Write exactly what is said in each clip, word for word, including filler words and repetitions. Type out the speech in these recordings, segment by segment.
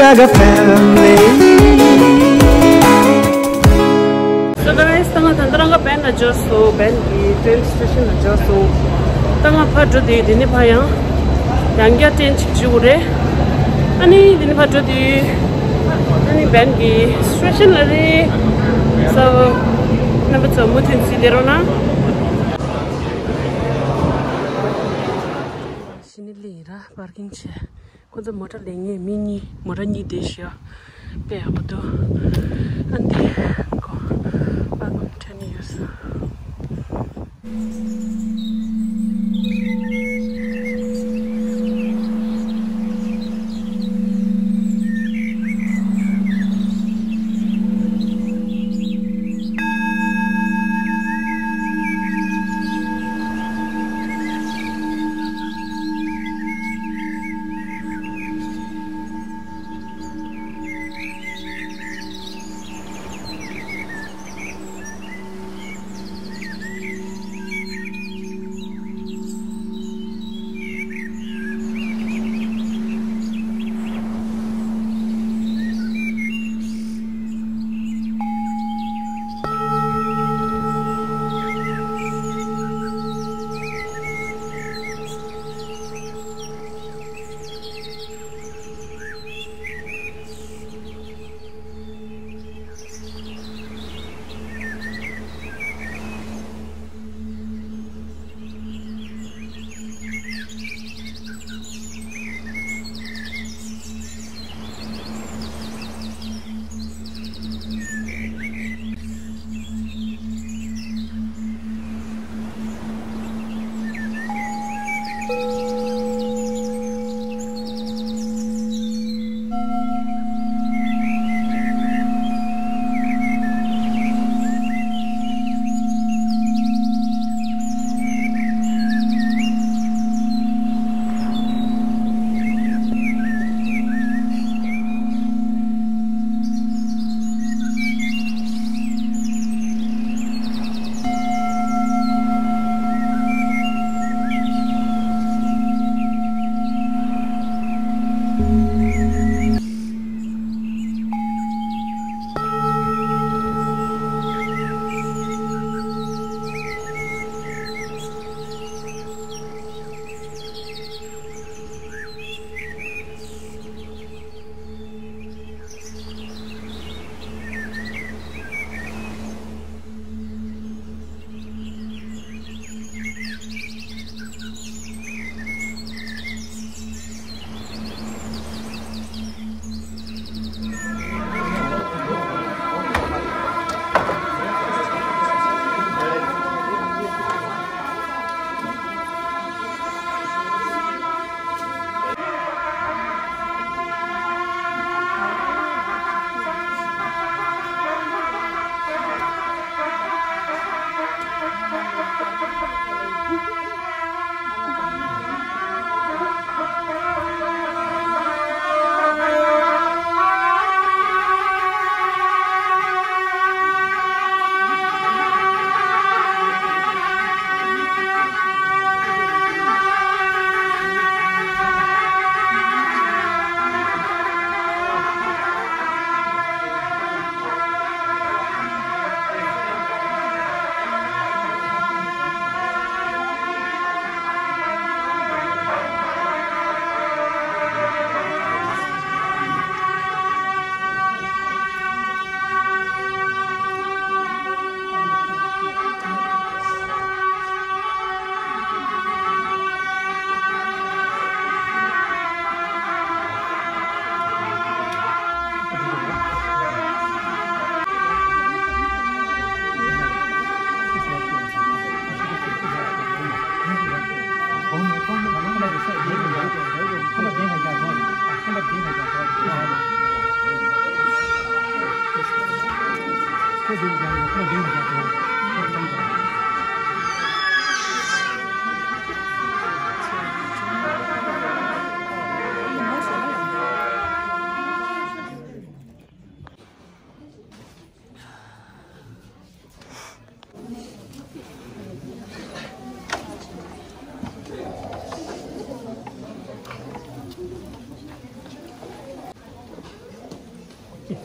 Like a family. So guys, ད་ང་ད་ལྟ་རང་ག་བན་ལ་འབྱོར་སོང་། བན་གྱི་ཊེན་སི་ཊེ་ཤན་ལ་འབྱོར་སོང་། ད་ང་ཕར་འགྲོ་དུས་འདི་ནས་ཕར་ཡང་ཡང་བསྐྱར་ཊེན་ཅིག་འཇུག་དགོས་རེད། ཨ་ནི་འདི་ནས་ཕར་འགྲོ་དུས་ཨ་ནི་བན་གྱི་སི་ཊེ་ཤན་ལ་རེད། So རྣམ་པ་ཚོ་མུ་མཐུད་གཟིགས་བསྡད་རོགས་གནང་། གཞི་ནས་སླེབས་ཡིན་ར། པར་ཀིང་བྱས། ཁོ་ཚོ་མོ་ཊ་ལེན་མཁན་མི་གཉིས། མོ་ཊ་གཉིས་བསྡད་ཤག་དཔེ་ཡག་པོ་འདུག་ཨ་འདི་ཁོ་པར་ཀིང་ཁྲིད་ནས་ཡོད་ས།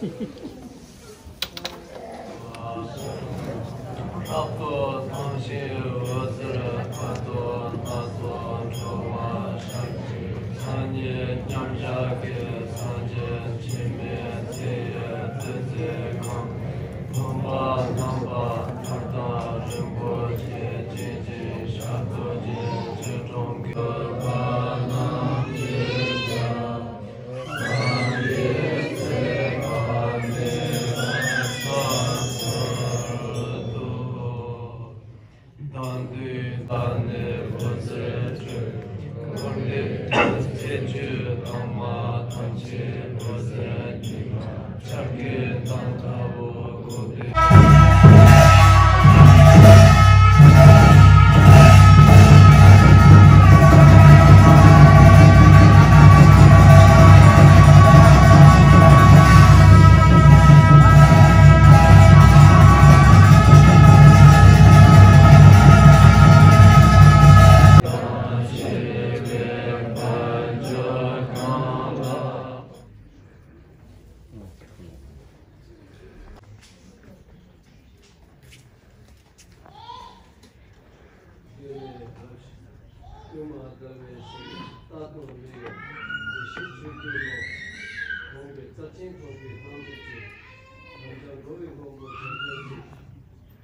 ལྷག་ཏུ་ཐང་ཤིང་འོད་ཟེར་ཁ་དོག་སྣ་ཚོགས་འཕྲོ་བ་ཤར་གྱི་མཚན་ཉིད་མཉམ་གཞག་གི་སངས་རྒྱས་འཆི་མེད་ཚེ་ཡི་བདུད་རྩིའི་ཁམས། མཐོང་བ་རྣམ་པར་ཐར་དང་རིན་པོ་ཆེ་ཅན་གྱི་ཞབས་རྡོ་རྗེ་སྐྱིལ་ཀྲུང་གིས་བཀོད་པ་རྣམས་ཀྱིས་ཀྱང་།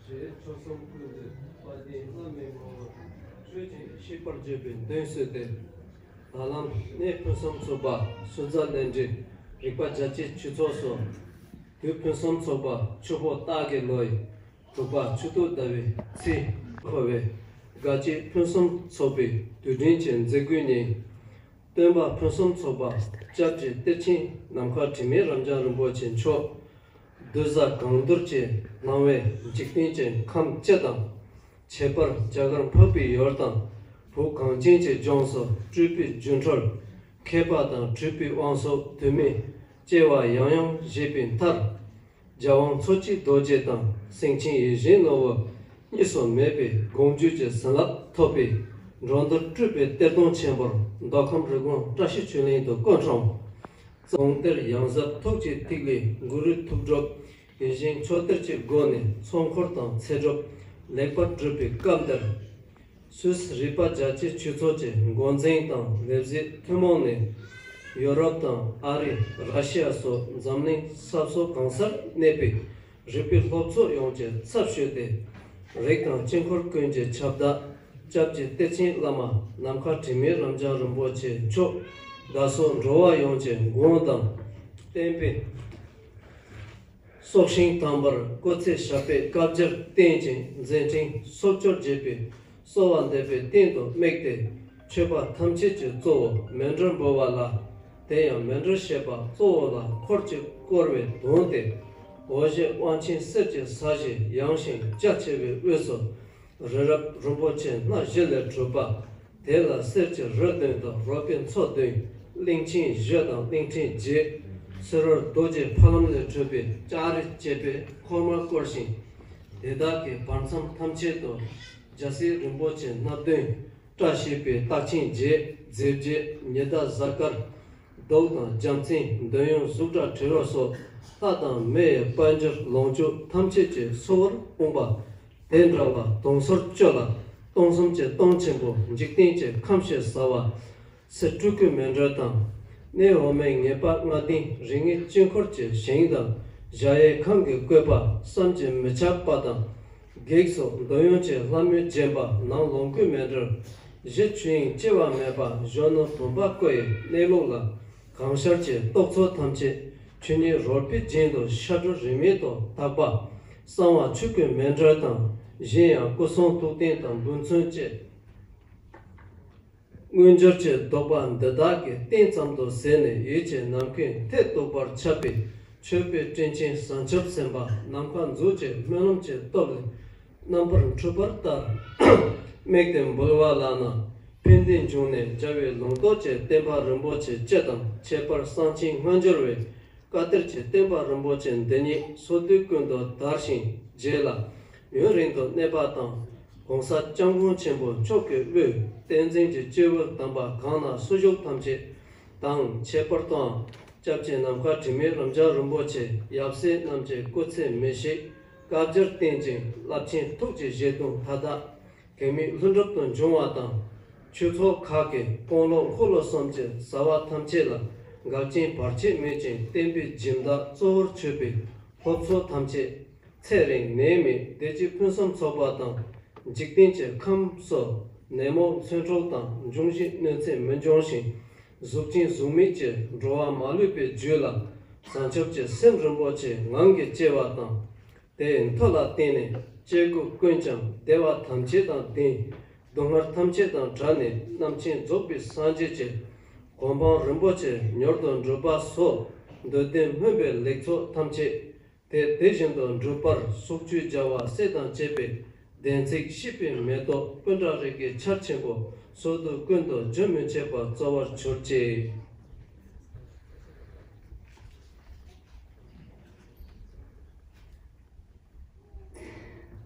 ཞེས་ཆོས་གསུམ་ཀུན་འདུས་དཔལ་ལྡན་བླ་མའི་ངོ་བོ་ཆོས་ཅན་ཤེས་པར་བརྗོད་པའི་མདོས་གསོལ་ཏེ། ད་ལམ་གནས་ཕུན་སུམ་ཚོགས་པ་སུམ་རྩ་ལས་འབྲས་རིག་པ་རྒྱ་ཆེའི་ཆོས་ཚོགས་སོ། དུས་ཕུན་སུམ་ཚོགས་པ་ཆུ་ཕོ་སྟག་གི་ལོའི་དྲུག་པ་ཆུ་སྟོད་ཟླ་བའི་ཚེས་འཁོར་བའི་དགའ་སྐྱིད་ཕུན་སུམ་ཚོགས་པའི་དུས་དྲན་གྱི་མཛད་སྒོའི་ཉིན། སྟོན་པ་ཕུན་སུམ་ཚོགས་པ་སྐྱབས་རྗེ་གཏེར་ཆེན་ནམ་མཁའ་དྲི་མེད་རབ་འབྱམས་རིན་པོ་ཆེ་མཆོག་གདུལ་བྱ་གང་འདུལ་གྱི་སྣང་བས་འཇིག་རྟེན་གྱི་ཁམས་སྤྱི་དང་། ཁྱད་པར་རྒྱ་གར་འཕགས་པའི་ཡུལ་དང་བོད་གངས་ཅན་གྱི་ལྗོངས་སུ་སྤྲུལ་པའི་སྒྱུ་འཕྲུལ་མཁས་པ་དང་སྤྲུལ་པའི་དབང་ཕྱུག་དུ་མའི་སྐྱེ་བ་ཡང་ཡང་བཞེས་པའི་མཐར། རྒྱལ་དབང་མཚོ་སྐྱེས་རྡོ་རྗེ་དང་སེང་ཆེན་ཡིད་བཞིན་ནོར་བུ་གཉིས་སུ་མེད་པའི་དགོངས་བརྒྱུད་ཀྱི་བྱིན་རླབས་ཐོབ་པའི་འགྲོ་འདིར་སྤྲུལ་པའི་གཏེར་སྟོན་ཆེན་པོར་མདོ་ཁམས་རི་ཀོན་བཀྲ་ཤིས་ཆོས་གླིང་དུ་སྐུ་འཁྲུངས། དགོངས་གཏེར་ཡང་ཟབ་ཐུགས་ཀྱི་ཐིག་ལེ་གུ་རུའི་ཐུགས་སྒྲུབ་ཡིད་བཞིན་མཆོད་གཏེར་གྱི་སྒོ་ནས་ཚོགས་འཁོར་དང་ཚེ་སྒྲུབ་ལེགས་པར་གྲུབ་པའི་སྐབས་འདིར། སུད་སི་རིག་པ་རྒྱ་ཆེའི་ཆོས་ཚོགས་ཀྱི་འགོ་འཛིན་དང་ལས་བྱེད་ཐུན་མོང་ནས་ཡོ་རོབ་དང་ཨ་རི་ར་ཤི་ཡ་སོགས་འཛམ་གླིང་ས་ཕྱོགས་གང་སར་གནས་པའི་རིག་པའི་སློབ་ཚོགས་ཡོངས་ཀྱི་ཚབ་ཞུས་ཏེ། རིགས་དང་དཀྱིལ་འཁོར་ཀུན་གྱི་ཁྱབ་བདག་སྐྱབས་རྗེ་གཏེར་ཆེན་བླ་མ་ནམ་མཁའ་དྲི་མེད་རབ་འབྱམས་རིན་པོ་ཆེ་མཆོག་བདག་སོགས་འགྲོ་བ་ཡོངས་ཀྱི་མགོན་དང་བསྟན་པའི་སྲོག་ཤིང་དམ་པར་སྐུ་ཚེ་ཞབས་པད་བསྐལ་བརྒྱར་བརྟན་ཅིང་མཛད་འཕྲིན་སོ་བཅུར་རྒྱས་པའི་གསོལ་བ་འདེབས་པའི་རྟེན་དུ་དམིགས་ཏེ། མཆོད་པ་ཐམས་ཅད་ཀྱི་གཙོ་བོ་མཎྜལ་འབུལ་བ་ལ། དེ་ཡང་མཎྜལ་བཞེས་པ་གཙོ་བོ་ལ་འཁོར་གྱིས་བསྐོར་བའི་དོན་ཏེ། འོ་བཞེས་དབང་ཆེན་གསེར་གྱི་ས་གཞི་ཡངས་ཤིང་རྒྱ་ཆེ་བའི་དབུས་སུ། རི་རབ་རིན་པོ་ཆེ་སྣ་བཞི་ལས་གྲུབ་པ། དེ་ལ་གསེར་གྱི་རི་བདུན་དང་རོལ་པའི་མཚོ་བདུན། གླིང་ཆེན་བཞི་དང་གླིང་ཕྲན་བརྒྱད། ཚུ་རོལ་རྡོ་རྗེ་ཕ་ལམ་ལས་གྲུབ་པའི་ལྕགས་རི་བཅས་པའི་འཁོར་མང་བསྐོར་ཞིང་། དེ་དག་གི་བར་མཚམས་ཐམས་ཅད་དུ་རྒྱལ་སྲས་རིན་པོ་ཆེ་སྣ་བདུན། བཀྲ་ཤིས་པའི་རྟགས་ཅན་བརྒྱད། རྫས་བརྒྱད། ཉི་ཟླ་གཟའ་སྐར། གདུགས་དང་རྒྱལ་མཚན། འདོད་ཡོན་གཟུགས་སྒྲ་དྲི་རོ་སོགས་ལྷ་དང་མི་ཡི་དཔལ་འབྱོར་ལོངས་སྤྱོད་ཐམས་ཅད་ཀྱི་གསོལ་བར་དཔོན་པ། དེ་འདྲ་བ་དུང་ཟུར་བཅུ་ལ་སྟོང་གསུམ་གྱི་སྟོང་ཆེན་པོ་འཇིག་རྟེན་གྱི་ཁམས་ཞེས་བྱ་བ། ཚེ་སྤྲུལ་སྐུའི་མཎྜལ་དང་། གནས་འོག་མིན་ངེས་པ་ལྔ་ལྡན་རིགས་ལྔའི་དཀྱིལ་འཁོར་གྱི་ཞིང་དང་གཞལ་ཡས་ཁང་གི་བཀོད་པ་བསམ་གྱིས་མི་ཁྱབ་པ་དང་། བགེགས་སོགས་འདོད་ཡོན་གྱི་ལྷ་མོས་བརྒྱན་པ་ནང་ལོངས་སྐུའི་མཎྜལ། གཞི་ཆོས་དབྱིངས་སྐྱེ་བ་མེད་པ་གཞོན་ནུ་བུམ་པ་སྐུ་ཡི་གནས་ལུགས་ལ། གང་ཤར་གྱི་རྟོག་ཚོགས་ཐམས་ཅད་ཆོས་ཉིད་རོལ་པའི་རྒྱན་དུ་ཤར་གྲོལ་རིས་མེད་དུ་དག་པ། གསང་བ་ཆོས་སྐུའི་མཎྜལ་དང་གཞན་ཡང་སྐུ་གསུང་ཐུགས་རྟེན་དང་འབུལ་ཚོན་བཅས། མངོན་གྱུར་གྱི་བདོག་པ་འདི་དག་གི་རྟེན་ཙམ་དུ་ཟད་ནས་ཡིད་ཀྱི་ནམ་མཁའི་མཐས་གཏུགས་པར་ཁྱབ་པའི་མཆོད་པའི་སྤྲིན་ཆེན་བྱང་ཆུབ་སེམས་དཔའ་ནམ་མཁའ་མཛོད་ཀྱི་སྨོན་ལམ་གྱི་སྟོབས་ལས་རྣམ་པར་འཕྲུལ་པ་ལྟར་དམིགས་ཏེ་འབུལ་བ་ལགས་ན། ཕན་བདེའི་འབྱུང་གནས་རྒྱལ་བའི་ལུང་རྟོགས་ཀྱི་བསྟན་པ་རིན་པོ་ཆེ་སྤྱི་དང་ཁྱད་པར་གསང་ཆེན་སྔ་འགྱུར་བའི་བཀའ་གཏེར་གྱི་བསྟན་པ་རིན་པོ་ཆེ་འདི་ཉིད་སོ་དུས་ཀུན་ཏུ་དར་ཞིང་རྒྱས་ལ་ཡུན་རིང་དུ་གནས་པ་དང་། ༸གོང་ས་༸སྐྱབས་མགོན་ཆེན་པོ་མཆོག་གི་དབུས་བསྟན་འཛིན་གྱི་སྐྱེས་བུ་དམ་པ་གང་ན་སུ་བཞུགས་ཐམས་ཅད་དང་ཁྱད་པར་དུའང་ སྐྱབས་རྗེ་ནམ་མཁའ་དྲི་མེད་རབ་འབྱམས་རིན་པོ་ཆེ་ཡབ་སྲས་རྣམས་ཀྱི་སྐུ་ཚེ་མི་ཤིགས་བཀའ་རྒྱར་བརྟེན་ཅིང་རླབས་ཆེན་ཐུགས་ཀྱི་བཞེད་དོན་མཐའ་དག་གེགས་མེད་ལྷུན་གྲུབ་ཏུ་འབྱུང་བ་དང་། ཆོས་ཚོགས་ཁག་གི་དཔོན་སློབ་འཁོར་ལོ་གསུམ་གྱི་བྱ་བ་ཐམས་ཅད་ལ་འགལ་རྐྱེན་བར་ཆད་མེད་ཅིང་བསྟན་པའི་སྦྱིན་བདག་གཙོ་བོར་གྱུར་པའི་སློབ་ཚོགས་ཐམས་ཅད་ཚེ་རིང་ནད་མེད་བདེ་སྐྱིད་ཕུན་སུམ་ཚོགས་པ་དང་། འཇིག་རྟེན་གྱི་ཁམས་སུ་ནད་མུག་མཚོན་འཁྲུག་དང་འབྱུང་བཞིའི་གནོད་འཚེ་མི་འབྱུང་ཞིང་། གཟུགས་ཅན་གཟུགས་མེད་ཀྱི་འགྲོ་བ་མ་ལུས་པའི་རྒྱུད་ལ་བྱང་ཆུབ་ཀྱི་སེམས་རིན་པོ་ཆེ་ངང་གིས་སྐྱེ་བ་དང་། དེའི་མཐུ་ལ་བརྟེན་ནས་སྐྱེ་དགུ་ཀུན་ཀྱང་བདེ་བ་ཐམས་ཅད་དང་ལྡན། སྡུག་བསྔལ་ཐམས་ཅད་དང་བྲལ་ནས་རྣམ་མཁྱེན་རྫོགས་པའི་སངས་རྒྱས་ཀྱི་གོ་འཕང་རིན་པོ་ཆེ་མྱུར་དུ་འགྲུབ་པ་སོགས་འདོད་ལྡན་སྨོན་པའི་ལེགས་ཚོགས་ཐམས་ཅད། དེ་དེ་བཞིན་དུ་འགྲུབ་པར་ཕྱོགས་བཅུའི་རྒྱལ་བ་སྲས་དང་བཅས་པའི་བདེན་ཚིག་ཤེས་པའི་མེ་ཏོག་སྤུན་ཀྲག་རིགས་ཀྱི་ཆར་ཆེན་པོ་ཕྱོགས་དུས་ཀུན་ཏུ་རྒྱུན་མི་འཆད་པར་སྩོལ་བར་གྱུར་ཅིག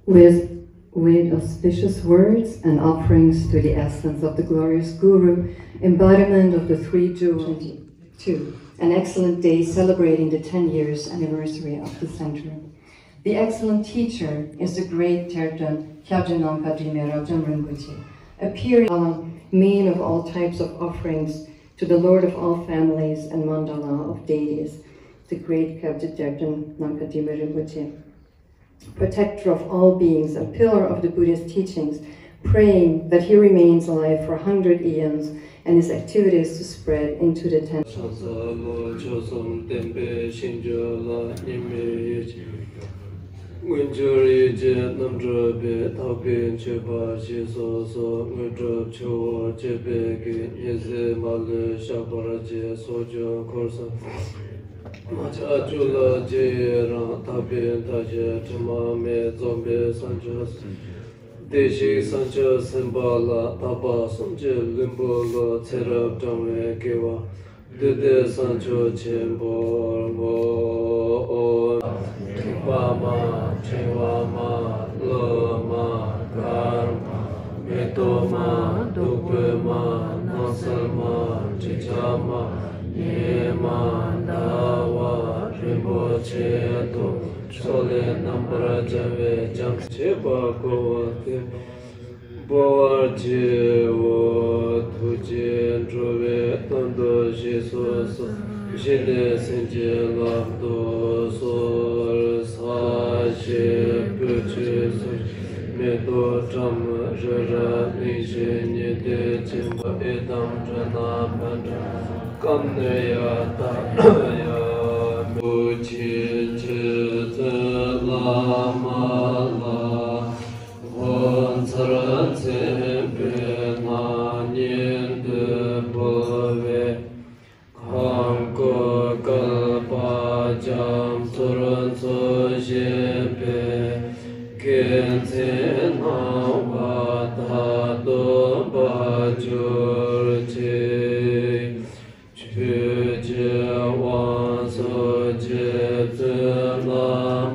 With, with auspicious words and offerings to the essence of the glorious Guru, embodiment of the three jewels, twenty-two, an excellent day celebrating the ten years anniversary of the center. The excellent teacher is the great Terton Khyabje Nangpa Drime Rabjam Rinpoche, appearing a mean of all types of offerings to the Lord of all families and mandala of deities, the great Khyabje Terton Nangpa Drime Rinpoche, protector of all beings and pillar of the Buddhist teachings, praying that he remains alive for a hundred eons and his activities to spread into the ten. ཕྱག་འཚལ་ལོ། མཆོག་གསུམ་བསྟན་པའི་ཞིང་བཅུ་ལ། གཉིས་མེད་ཡེ་ཤེས་མངོན་གྱུར་ཡེ་ཤེས་རྣམ་གྲོལ་པའི། དག་པའི་མཆོད་པ་ཞེས་སོགས་སོགས། དངོས་གྲུབ་མཆོག་བཅས་པའི་དགེ། ཉི་ཟེར་མ་ལུས་བཤགས་པར་བགྱི། ཕྱོགས་བཅུ་འཁོར་གསུམ་མ་ཆགས་སྤྱོད་ལ་རྗེས་ཡི་རང་། དག་པའི་མཐའ་བཞི་དྲི་མ་མེད། རྫོགས་པའི་བྱང་ཆུབ་སེམས། བདེ་གཤེགས་བྱང་ཆུབ་སེམས་དཔའ་ལ། དག་པ་གསུམ་གྱི་ལྷུན་པོ་ལ། ཚེ་རབས་གྲངས་མེད་དགེ་བ་བསྡུས་ཏེ་བྱང་ཆུབ་ཆེན་པོར་བསྔོ། ཨོ། ཐེག་པ་མ། ཕྲེང་བ་མ། གླུ་མ། གར་མ། མེ་ཏོག་མ། བདུག་སྤོས་མ། སྣང་གསལ་མ། དྲི་ཆབ་མ། ཉི་མ། ཟླ་བ། རིན་པོ་ཆེ་དང་། ཕྱོགས་ལས་རྣམ་པར་རྒྱལ་བའི་ལྗང་། བྱེད་པ་གོ་བ་སྟེ། འབུལ་བར་བགྱིའོ། ཐུགས་རྗེས་འགྲོ་བའི་དོན་དུ་ཞེས་སོགས་སོ། བཞེས་ནས་སེམས་ཀྱི་ལམ་དུ་གསོལ། ས་གཞི་སྤོས་ཆུས་གསོལ། མེ་ཏོག་བཀྲམ། རི་རབ་གླིང་བཞི་ཉི་ཟླས་བརྒྱན་པ། ཨེ་དམ་གྲུ་ན་བྷ་དྲ། ཀམ་ནེ་ཡ་ཏ་ཡ་མེ། ཐུགས་རྗེ་རྗེ་བཙུན་བླ་མ་ལ། ངོ་མཚར་མཚན་དཔེའི་སྣང་བརྙན་དུ་འབུལ་བའི། གང་སྐུ་བསྐལ་པ་རྒྱ་མཚོར་འཚོ་བཞིན་པའི། དགེ་མཚན་སྣང་བ་དག་ཐོབ་པར་གྱུར་ཅིག་ཆོས་ཀྱི་དབང་ཕྱུག་རྗེ་བཙུན་བླ་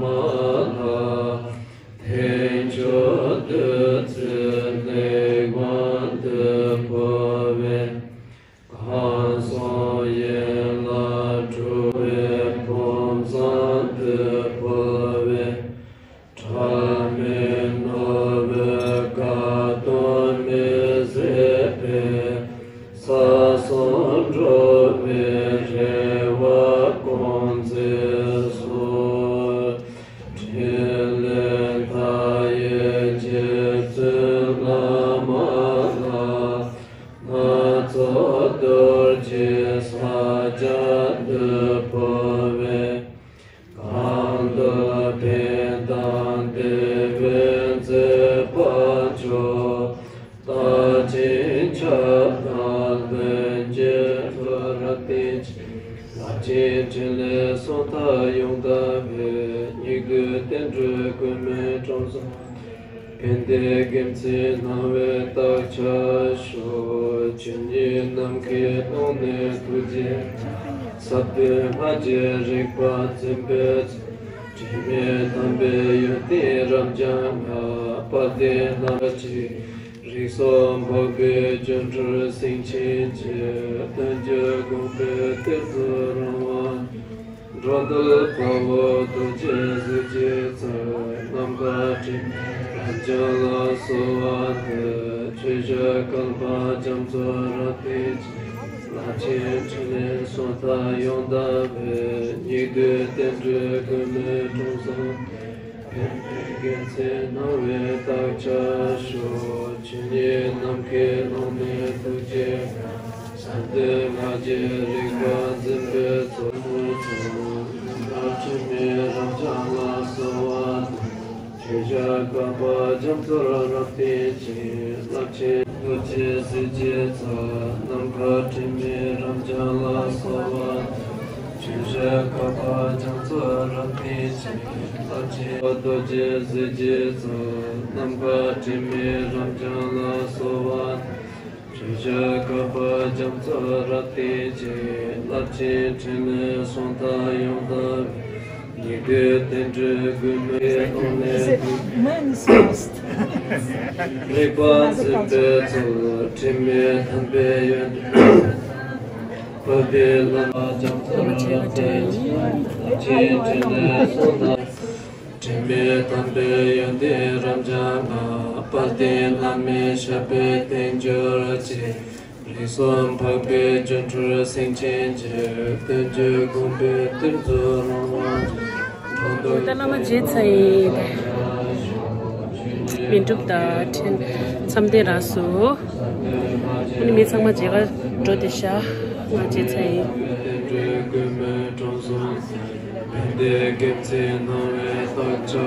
མ་ལ། དལ་འབྱོར་བདུད་རྩིའི་གླེགས་བམ་དུ་འབུལ་བའི། གང་གསུང་ཡན་ལག་འཁྲུགས་པའི་བུམ་བཟང་དུ་འབུལ་བའི། ཕྲ་མེན་ནོར་བུའི་དགའ་སྟོན་མི་ཟད་པའི། ས་གསུམ་འགྲོ་བའི་རེ་བ་སྐོང་མཛད་གསོལ། ཕྲིན་ལས་མཐའ་ཡས་རྗེ་བཙུན་བླ་མ་ལ། སྣ་ཚོགས་རྡོ་རྗེ་ཕྱག་རྒྱ་བསྡུས་འབུལ་བའི། གང་འདུལ་ཕན་དང་བདེ་བའི་མཛད་པ་མཆོག་རྟག་བྱིན་ཆབ་དང་ལྷུན་གྱིས་གྲུབ་པར་བརྟན་ཅིང་། རླབས་ཆེན་ཕྲིན་ལས་གསུང་ཐག་ཡོངས་དག་པའི། སྙིགས་དུས་བསྟན་འགྲོའི་རྒུད་མེད་དྲང་སྲོང་། ཕན་བདེའི་དགེ་མཚན་སྣང་བའི་རྟགས་ཆ་ཤོག་ཆོས་ཉིད་ནམ་མཁའི་སྟེང་ནས་ཐུགས་རྗེ་ཕྲིན་ལས་ཟབ་དོན་ལྷ་རྗེ་རིག་པ་འཛིན་པའི་ཚུལ། དྲི་མེད་དམ་པའི་ཡོན་ཏན་རབ་འབྱམས་ལ། དཔལ་ལྡན་རྣམ་པར་ཆེ། རིགས་གསུམ་འཕགས་པའི་སྒྱུ་འཕྲུལ་སེང་ཆེན་གྱི། བདུན་ཅུ་དགོངས་པའི་གཏེར་མཛོད་རང་དབང་། འགྲོ་འདུལ་དཔའ་བོ་རྡོ་རྗེ་གཟི་བརྗིད་རྩལ། ནམ་མཁའ་དྲི་མེད་རབ་འབྱམས་ལ་གསོལ་བ་འདེབས། ཆོས་ཞབས་བསྐལ་པ་རྒྱ་མཚོ་རབ་བརྟན་ཅན། རླབས་ཆེན་ཕྲིན་ལས་སོ་ཐར་ཡང་དག་པའི། སྙིགས་དུས་བསྟན་འགྲོའི་མགོན་མེད་དྲང་སྲོང་། ཕན་བདེའི་རྒྱལ་མཚན་སྣང་བས་བདག་ཅག་སྐྱོབས། ཆོས་ཉིད་ནམ་མཁའི་ཀློང་ནས་ཐུགས་རྗེ་བཀའ། ཟབ་དོན་སྔགས་ཀྱི་རིག་པ་འཛིན་པའི་ཚོགས། ནམ་མཁའ་དྲི་མེད་རབ་འབྱམས་ལ་གསོལ་བ་འདེབས། ཆོས་ཞབས་བསྐལ་པ་རྒྱ་མཚོར་རབ་བརྟན་ཅིང་། རླབས་ཆེན་རྡོ་རྗེ་གཟི་བརྗིད་རྩལ། ནམ་མཁའ་དྲི་མེད་རབ་འབྱམས་ལ་གསོལ་བ། ཆོས་ཞབས་བསྐལ་པ་རྒྱ་མཚོར་རབ་བརྟན་ཅིང་། རླབས་ཆེན་རྡོ་རྗེ་གཟི་བརྗིད་རྩལ། ནམ་མཁའ་དྲི་མེད་རབ་འབྱམས་ལ་གསོལ་བ། ཆོས་ཞབས་བསྐལ་པ་རྒྱ་མཚོར་རབ་བརྟན་ཅིང་། རླབས་ཆེན་ཕྲིན་ལས་སོ་ཐར་ཡང་དག་པའི། སྙིགས་དུས་བསྟན་འགྲོའི་མགོན་མེད་ཀློང་ནས། རིག་པ་འཛིན་པའི་ཚོགས། དྲི་མེད་དམ་པའི་ཡོན་ཏན། བཀའ་དྲིན་བླ་མ་རྒྱ་མཚོར་རབ་བརྟན་ཅིང་། རླབས་ཆེན་ཕྲིན་ལས་སོ་ཐར། དྲི་མེད་དམ་པའི་ཡོན་ཏན་རབ་འབྱམས་པ། དཔལ་ལྡན་བླ་མའི་ཞབས་པད་བརྟན་གྱུར་ཅིག། རིགས་གསུམ་འཕགས་པའི་སྒྱུ་འཕྲུལ་སེང་ཆེན་གྱི། བདུན་ཅུ་དགོངས་པའི་གཏེར་མཛོད་རང་དབང་ཆེ། འགྲོ་འདུལ། ད་བླ་མ་མཇལ་ཚར་ཡིན། བསྙེན་སྒྲུབ་དང་འཕྲིན་མཚམས་གཏད་རག་སོང་། ཨ་ནི་མི་ཚང་མ་མཇལ་ཁ་འགྲོ་བསྡད་ཤག་ང་མཇལ་ཚར་ཡིན། བསྟན་འགྲོའི་མགོན་མེད་དྲང་སྲོང་། ཕན་བདེའི་རྒྱལ་མཚན་སྣང་བས་བདག་ཅག་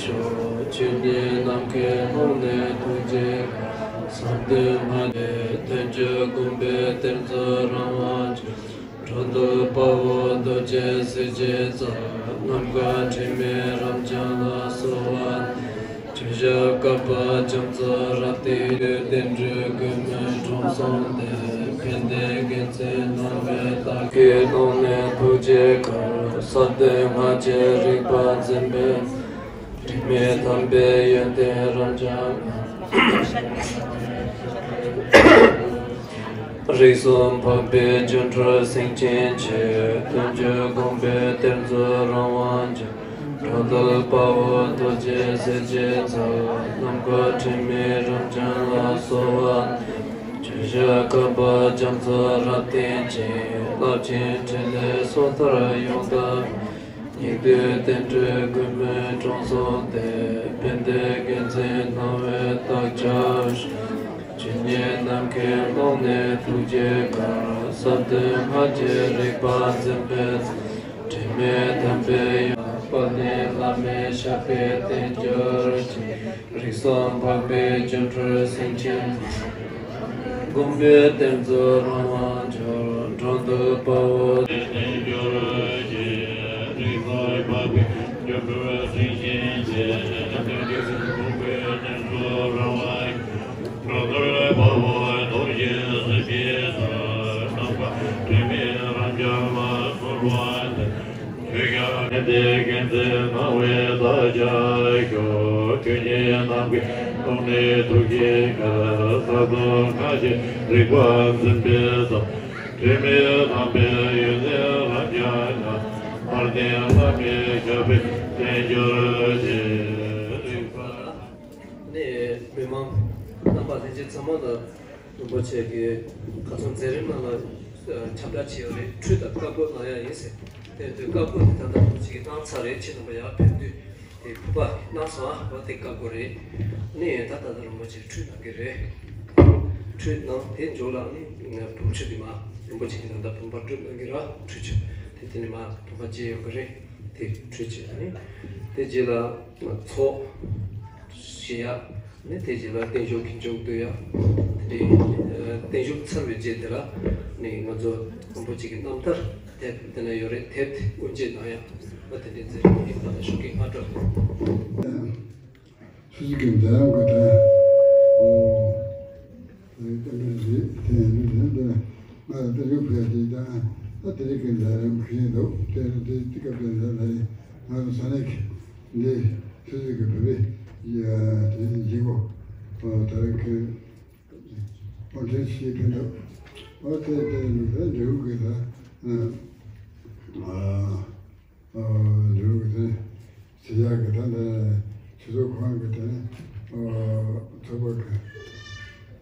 སྐྱོབས། ཆོས་ཉིད་ནམ་མཁའི་ཀློང་ནས་ཐུགས་རྗེ་བཀའ། ཟབ་དོན་སྔགས་ཀྱི། བདུན་ཅུ་དགོངས་པའི་གཏེར་མཛོད་རང་དབང་ཆེ། འགྲོ་འདུལ་དཔའ་བོ་རྡོ་རྗེ་གཟི་བརྗིད་རྩལ། ནམ་མཁའ་དྲི་མེད་རབ་འབྱམས་ལ་གསོལ་བ། ཆོས་ཞབས་བསྐལ་པ་རྒྱ་མཚོར་རབ་བརྟན། བསྟན་འགྲོའི་མགོན་མེད་དྲང་སྲོང་སྟེ། ཕན་བདེའི་རྒྱལ་མཚན་སྣང་བས་བདག། ཀློང་ནས་ཐུགས་རྗེ་བཀའ། ཟབ་དོན་སྔགས་ཀྱི་རིག་པ་འཛིན་པའི། དྲི་མེད་དམ་པའི་ཡོན་ཏན་རབ་འབྱམས། རིགས་གསུམ་འཕགས་པའི་སྒྱུ་འཕྲུལ་སེང་ཆེན་གྱི། བདུན་ཅུ་དགོངས་པའི་གཏེར་མཛོད་རང་དབང་ཆེ། འགྲོ་འདུལ་དཔའ་བོ་རྡོ་རྗེ་གཟི་བརྗིད་རྩལ། ནམ་མཁའ་དྲི་མེད་རབ་འབྱམས་ལ་གསོལ་བ། ཆོས་ཞབས་བསྐལ་པ་རྒྱ་མཚོར་རབ་བརྟན་ཅིང་། རླབས་ཆེན་ཕྲིན་ལས་སོ་ཐར་ཡང་དག་པའི། སྙིགས་དུས་བསྟན་འགྲོའི་མགོན་མེད་དྲང་སྲོང་སྟེ། ཕན་བདེའི་རྒྱལ་མཚན་སྣང་བས་བདག་ཅག་སྐྱོབས། ཆོས་ཉིད་ནམ་མཁའི་ཀློང་ནས་ཐུགས་རྗེ་བཀའ། ཟབ་དོན་སྔགས་ཀྱི་རིག་པ་འཛིན་པའི། དྲི་མེད་དམ་པའི་ཡོན། དཔལ་ལྡན་བླ་མའི་ཞབས་པད་བརྟན་གྱུར་ཅིག། རིགས་གསུམ་འཕགས་པའི་སྒྱུ་འཕྲུལ་སེང་ཆེན། དགོངས་པའི་གཏེར་མཛོད་རང་དབང་ཆེ། འགྲོ་འདུལ་དཔའ་བོ། བརྟན་གྱུར་ཅིག། རིགས་གསུམ་འཕགས་པའི་སྒྱུ་འཕྲུལ་སེང་ཆེན་གྱི། དགོངས་པའི་གཏེར་མཛོད་རང་དབང་། འགྲོ་འདུལ་དཔའ་བོ་རྡོ་རྗེ་གཟི་བརྗིད་རྩལ། ནམ་མཁའ་དྲི་མེད་རབ་འབྱམས་ལ་གསོལ་བ་འདེབས། ཆོས་རྒྱལ་ཕན་བདེའི་རྒྱལ་མཚན་སྣང་བས་བདག་ཅག་སྐྱོབས། ཆོས་ཉིད་ནམ་མཁའི་ཀློང་ནས་ཐུགས་རྗེ་བཀའ། ཟབ་དོན་སྔགས་ཀྱི་རིག་པ་འཛིན་པའི་ཚོགས། དྲི་མེད་དམ་པའི་ཡོན་ཏན་རབ་འབྱམས་ཀྱི། དཔལ་ལྡན་བླ་མའི་ཞབས་པད་བརྟན་གྱུར་ཅིག། ནས་མི་མང་རྣམ་པ་ལྷན་རྒྱས་ཚང་མ་ལ་རིན་པོ་ཆེ་གིས་ཁ་སང་མཛད་རིམ་ནང་ལ་ཁྱབ་བསྒྲགས་བྱས་ཡོད་རེད། ཁྲུས་དང་བཀའ་བསྒོ་གནང་ཡ་ཡིན་ཟེར། དེ་དུས་བཀའ་བསྒོ་དེ་ད་ལྟ་རིན་པོ་ཆེ་གིས་གནང་ཚར་རེད། ཁྱེད་རྣམ་པ་ཡར་ཕེབས་དུས་དེ་ཕུར་པ་གནང་སོང་ཨ། འོ་དེ་བཀའ་བསྒོ་རེད། ནས་ད་ད་ལྟ་རིན་པོ་ཆེ་ཁྲུས་གནང་གི་རེད། ཁྲུས་གནང་དེ་མཇུག་ལ་ནི་བུམ་ཆུ་དེ་མར་རིན་པོ་ཆེ་གིས་ད་ལྟ་བུམ་པ་སྤྲུལ་གནང་གི་ར། ཁྲུས་ཆུ་དེ་དེ་ནས་མར་བུམ་པ་བརྗེ་ཡོང་གི་རེད། དེ་ཁྲུས་བྱས་ནས་དེ་རྗེས་ལ་ཚོགས་བཞེས་ཡ། ནི་དེ་རྗེས་ལ་བརྟན་བཞུགས་ཀྱི་མཇུག་བསྡུ་ཡ། དེ་འདྲའི་བརྟན་བཞུགས་ཚར་བའི་རྗེས་དེ་ལ་ནི་ང་ཚོ་རིན་པོ་ཆེ་གི་རྣམ་ཐར་དེབ་དེ་ན་ཡོད་རེད། དེབ་དེ་དབུ་འབྱེད་གནང་ཡ། ང་དེ་འདྲའི་མཛད་རིམ་ཡིན་པ་ལ་ཞུ་གི་སྔ་དྲོ། སུ་ཞིག་གི་མཛད་རིམ་གི་དོན། ཨོ། དེ་ལྟར་རེད། དེ་ཡིན་དུས་དེ་ལྟར་ང་ལ་ལྟ་རྒྱུ་ཕུལ་ཡ་དེ་དང་ད་དེ་རིང་གི་མཛད་རིམ་ཁུ་ཡིན་འདུག་དེ་དེ་དེ་སྐབས་དེ་ལ་ལ་ཡིན། ང་ཚོ་ས་གནས་ཀྱི་འདི་སུ་ཞིག་གི་བོད་པའི་ཡ་དེ་ཡིན་གོ། ཨོ་ད་རིང་གི་དེ་ཞིག་ཕན་ཐོགས། ཨོ་དེ་དེ་ནི་དེ་འབྲས་བུ་གི་ད་ཨ་ཨ་འབྲས་བུ་གི་དེ་ཇི་ཡག་གི་ད་འདི་ཆུ་ཚོད་གང་གི་དེ་ཨ་ཚོགས་པ་གི་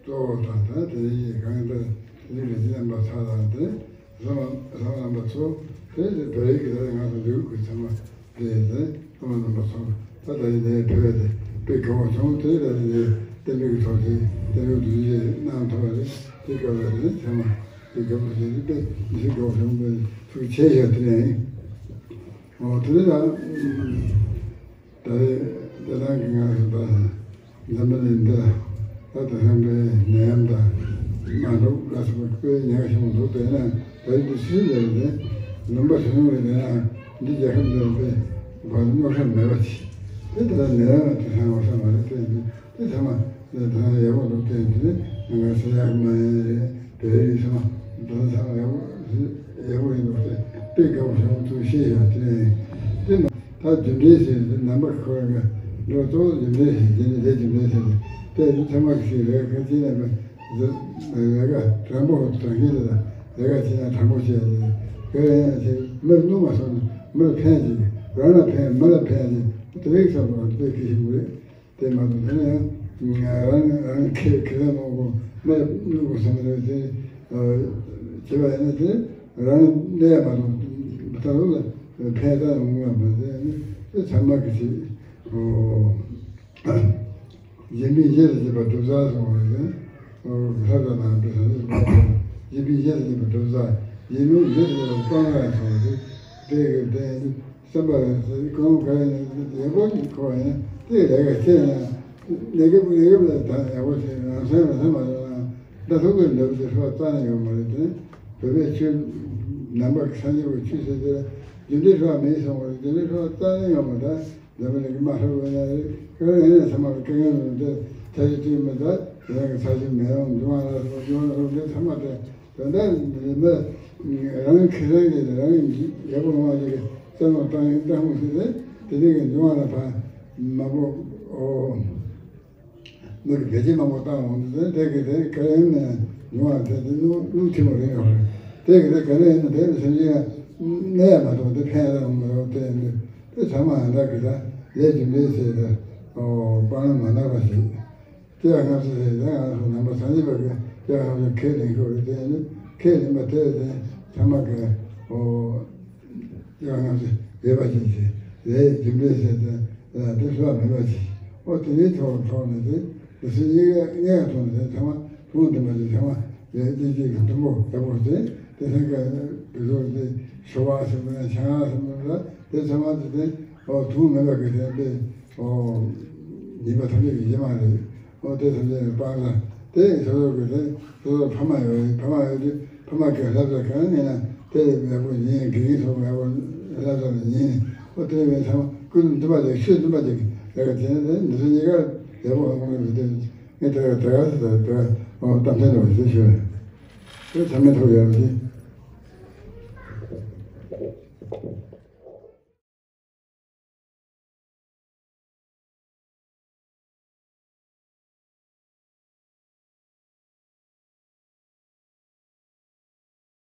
གཙོ་བོ་དང་ད་དེ་ཡི་གང་ད་དེ་ལས་ཀྱི་རྣམ་པ་ཚ་དང་དེ་བསམ་བསམ་རྣམ་པ་ཚོ་དེ་བོད་ཡིག་གི་ད་ང་ཚོ་འབྲས་བུ་གི་ཚང་མ། དེ་ནས་ཨ་མ་རྣམ་པ་ཚོ་ད་ལྟ་ཡིན་ནའི་བོད་དེ་དཔེ་དགའ་བོ་བྱུང་། དེ་ལ་དེ་ནས་བསྟན་པའི་ཐོག་དེ་བསྟན་པའི་རྡོ་རྗེ་གནང་ཐུབ་པ་རེད། དེ་སྐབས་ལ་དེ་ནས་ཚང་མ་དེ་དགའ་བོ་དེ་དཔེ་མི་ཤེས་དགའ་བོ་བྱུང་བའི་ཐུགས་རྗེ་ཆེ་ཞུ་དེ་ནས། ཨོ་དེ་ནས་ད་ད་རེས་དེ་རང་གི་ང་ཚོ་ད། འཛམ་བུ་གླིང་འདི་ལ་ད་དེང་སང་དཔེ་ནད་ཡམས་དང་དམག་འཁྲུག་ལ་སོགས་པ་དཔེ་ཉེན་ཁ་ཆེན་པོ་འདུག་དེ་ན་ད་རེས་འདི་སྲིད་ལས་རེད། ལུང་པ་སོ་སོ་རེད། དེ་ན་འདི་རྒྱལ་ཁབ་འདི་ལ་དཔེ་བར་རྙོག་ཤ་མེད་པ་ཅིག་དེ་ད་ནད་ཡམས་དེང་སང་འོ་ས་མ་རེད། དེ་འདི་དེ་ཚང་མ་དེ་ད་ཡག་པོ་འདུག་དེ་འདི་ང་ཚོ་ཡག་མ་ཡིན་རེད། བོད་རིགས་ཚང་མ་དེ་ཚང་མ་ཡག་པོ་ཡག་པོ་ཡིན་འདུག་དེ་དཔེ་དགའ་པོ་བྱུང་འདུག་ཤེས་ཡ་དེ་དེ་མ། ད་རྒྱུ་འབྲས་ཟེར་ནི་རྣམ་པ་ཁོ་རང་གི་འགྲོ་གཙོ་བོ་རྒྱུ་འབྲས་ཟེར་གྱི་ནི་དེ་རྒྱུ་འབྲས་ཟེར་ནི་དེ་ཚང་མ་གི་ཞིག་རེད། ཁ་ཅིག་ནས་ལས་ཀ་དྲང་པོ་དྲང་ཤེས་དེ་ལ་ལས་ཀ་བྱེད་ན་དྲང་པོ་བྱེད་ཡ་དེ་ག་རེ་ཡང་བྱེད། མིར་གནོད་མ་སོང་ན་མིར་ཕན་ཅིག་རང་ལ་ཕན་མི་ལ་ཕན་ཅིག་དེ་རིགས་བསམ་པ་དཔེ་གལ་ཆེན་པོ་རེད། དེ་མ་གཏོགས་དེ་ནས་ཡང་རང་རང་ཁེ་ཁེ་ལས་མང་པོ་མིར་གནོད་དགོས་བསམ་རེད་དེ། བྱེད་པ་ཡིན་ན་དེ་རང་གནས་མ་གཏོགས་ད་ལོ་ལ་ཕན་ད་ཡོང་བ་མ་རེད། དེ་ཚང་མ་གི་ཆེད་ཨོ། ཡིན་པས་ཡིད་ལ་བྱེད་པ་སྒྲུབ་བྱ་གསུངས་པ་རེད། ལྷ་དང་ནང་དུ་ཡིན་པས་ཡིད་ལ་བྱེད་པ་སྒྲུབ་བྱ། ཡིན་ནོ་ཡིད་ལ་བྱེད་པ་སྤང་བྱ་གསུངས་པ་རེད། དེ་གི་དེ་བསམ་པ་རེད། གང་ག་ཡིན་ཡག་པོ་ཞིག་གོ་ཡིན་དེ་ལས་ཀ་བྱེད་ཡིན་ལས་ཀ་ལས་ཀ་ལ་ད་ཡག་པོ་བྱེད། རང་སེམས་རང་སེམས་མ་ཡོང་ན་ད་ཐུག་གི་འདབ་དེ་ཧྲོ་རྩ་ནས་ཡོང་མ་རེད། དེ་བོད་པའི་ཆོས་ནང་པ་སངས་རྒྱས་པའི་ཆོས་ཟེར་དེ་རྒྱུ་འབྲས་ཧྲོ་མེད་སོང་བ་རེད། རྒྱུ་འབྲས་ཧྲོ་རྩ་ནས་ཡོང་མ་ད། འཛམ་བུ་གླིང་གི་དམག་ཧྲག་པོ་ཡིན་ན་རེད། ཁྱོད་རང་ཡིན་ན་ཚང་མ་གི་སྐད་ངན་རུ་འདི་ཚ་ཞིག་དུས་མི་ད་དེ་རང་གི་ཚ་ཞིག་མེད་རུང་འབྱུང་བ་ལ་སོགས་འབྱུང་བ་རུང་འདི་ཚང་མ་དེ་དོན་དག་མི་རང་ཁེ་རང་གི་རང་ཡག་པོ་ལོང་བ་ཞིག་གི་བསམ་བློ་བཏང་ཡིན་བཏང་མི་སྲིད་དེ་དེ་འདྲ་གི་འབྱུང་བ་ལ་ཕ་མ་པོ་ཨོ། མི་གི་བེད་སྤྱད་མང་པོ་བཏང་འོང་དུས་དེ་གི་དེ་ག་རེ་ནས་མྱོང་བ་དེ་དེ་གླུ་གླུ་ཐིམ་པོ་རེད་ཡོང་རེད། དེ་གི་དེ་ག་རེ་ནས་དེ་ནི་སེམས་ཅན་གནས་ཡ་མ་གཏོགས་དེ་ཕན་ཡ་མ་གཏོགས་དེ་ནི་དེ་ཚང་མ་ཨ་འདྲ་གི་ད་ལས་རྒྱུ་འབྲས་ཟེར་དེ་སྤང་བླང་མ་འདྲ་བ་ཞིག་དེ་ཡང་སྔ་ཕྱི་ཟེར་དེ་ང་ཚོ་ནང་པ་སངས་རྒྱས་པ་གི་དེ་ཡང་སྔ་ཕྱི་ཁས་ལེན་ཤོག་རེད། དེ་ནི་ཁས་ལེན་པ་དེ་དེ་ཚང་མ་གི་ཨོ། དེ་ང་ཚོས་འབད་པ་ཅིག་བྱས་ལས་རྒྱུ་འབྲས་ཟེར་ཏེ་དེ་བསླུ་བ་མེད་པ་ཅིག་ཨོ་དེ་འདྲའི་ཐོག་ཐོག་ནས་དེ་དེ་ཚོ་གཉིས་ཀ་གཉིས་ཀ་ཐོག་ནས་དེ་ཚང་མ་ཐུན་མོང་མཐུན་པ་ཅིག་ཚང་མ་ལས་གཅིག་གཅིག་གི་མཐུན་པོ་ཡག་པོ་བྱས་དེ་ཚང་ཀ་བི་ཟོ་དེ་ཤོ་བ་ཟེར་མི་ན་ཆང་ཟེར་མི་ན་དེ་ཚང་མ་དེ་དེ་ཨོ་ཐུན་མོང་མེད་པ་གི་དེ་དཔེ་ཨོ་ཉེས་པ་ཐམས་ཅད་ཀྱི་གཞི་མ་རེད། ཨོ་དེ་ཐམས་ཅད་ནི་སྤང་བླང་། དེ་ཡི་སོ་སོ་གི་དེ་སོ་སོ་ཕ་མ་ཡོད་རེད། ཕ་མ་ཡོད་དུས་ཕ་མ་གི་བསླབ་བྱ་གང་ཡིན་ན་དེ་ཡག་པོ་ཡིན། དགེ་རྒན་སོགས་ཡག་པོ་བསླབ་བྱ་ལ་ཡིན། ཨོ་དེ་བས་ཚང་མ་ཀུན་འདུན་པ་ཅིག་ཆོས་འདུན་པ་ཅིག་ལས་ཀ་བྱས་ནས་དེ་འདི་ཚོ་གཉིས་ཀ་ཡག་པོ་ཧ་གོ་གི་རེད། དེ་ངས་དེ་ག་དེ་ག་ཟེར་དེ་ག་ཨོ་གཏམ་ཚན་འདྲ་བ་ཞིག་ཞུ་བས་དེ་ཚང་མས་ཐུགས་ཡག་པོ་བྱེད།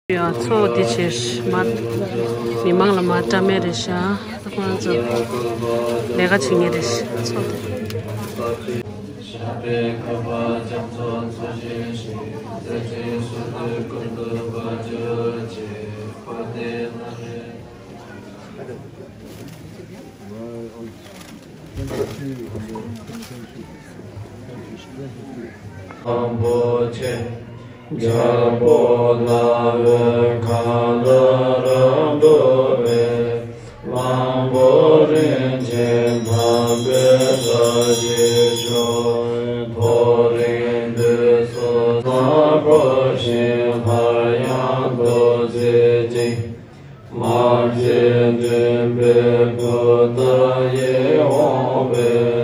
ཡ་ཚོགས་འདི་ཆེ་མ་མི་མང་ལ་མ་བཀྲ་མེད་རེད་ཤག་ཁོང་ཚོ་ལས་ཀ་བྱེད་ངེས་རེད་ཤག་ཚོགས་འདི། རིན་པོ་ཆེ། རྒྱལ་པོ་ལ་བའི་མཁའ་འགྲོ་རབ་འགྲོ་བའི། གླང་པོ་རིན་ཆེན་དམ་པའི་བཀྲ་ཤིས་ཤོག་མཐོ་རིས་འདི་སོ་སོར་འཁོར་ཞིང་སླར་ཡང་འདུ་བྱེད་ཅིང་། མ་སྐྱེས་དྲན་པའི་བུ་དག་ཡིད་འོང་བའི།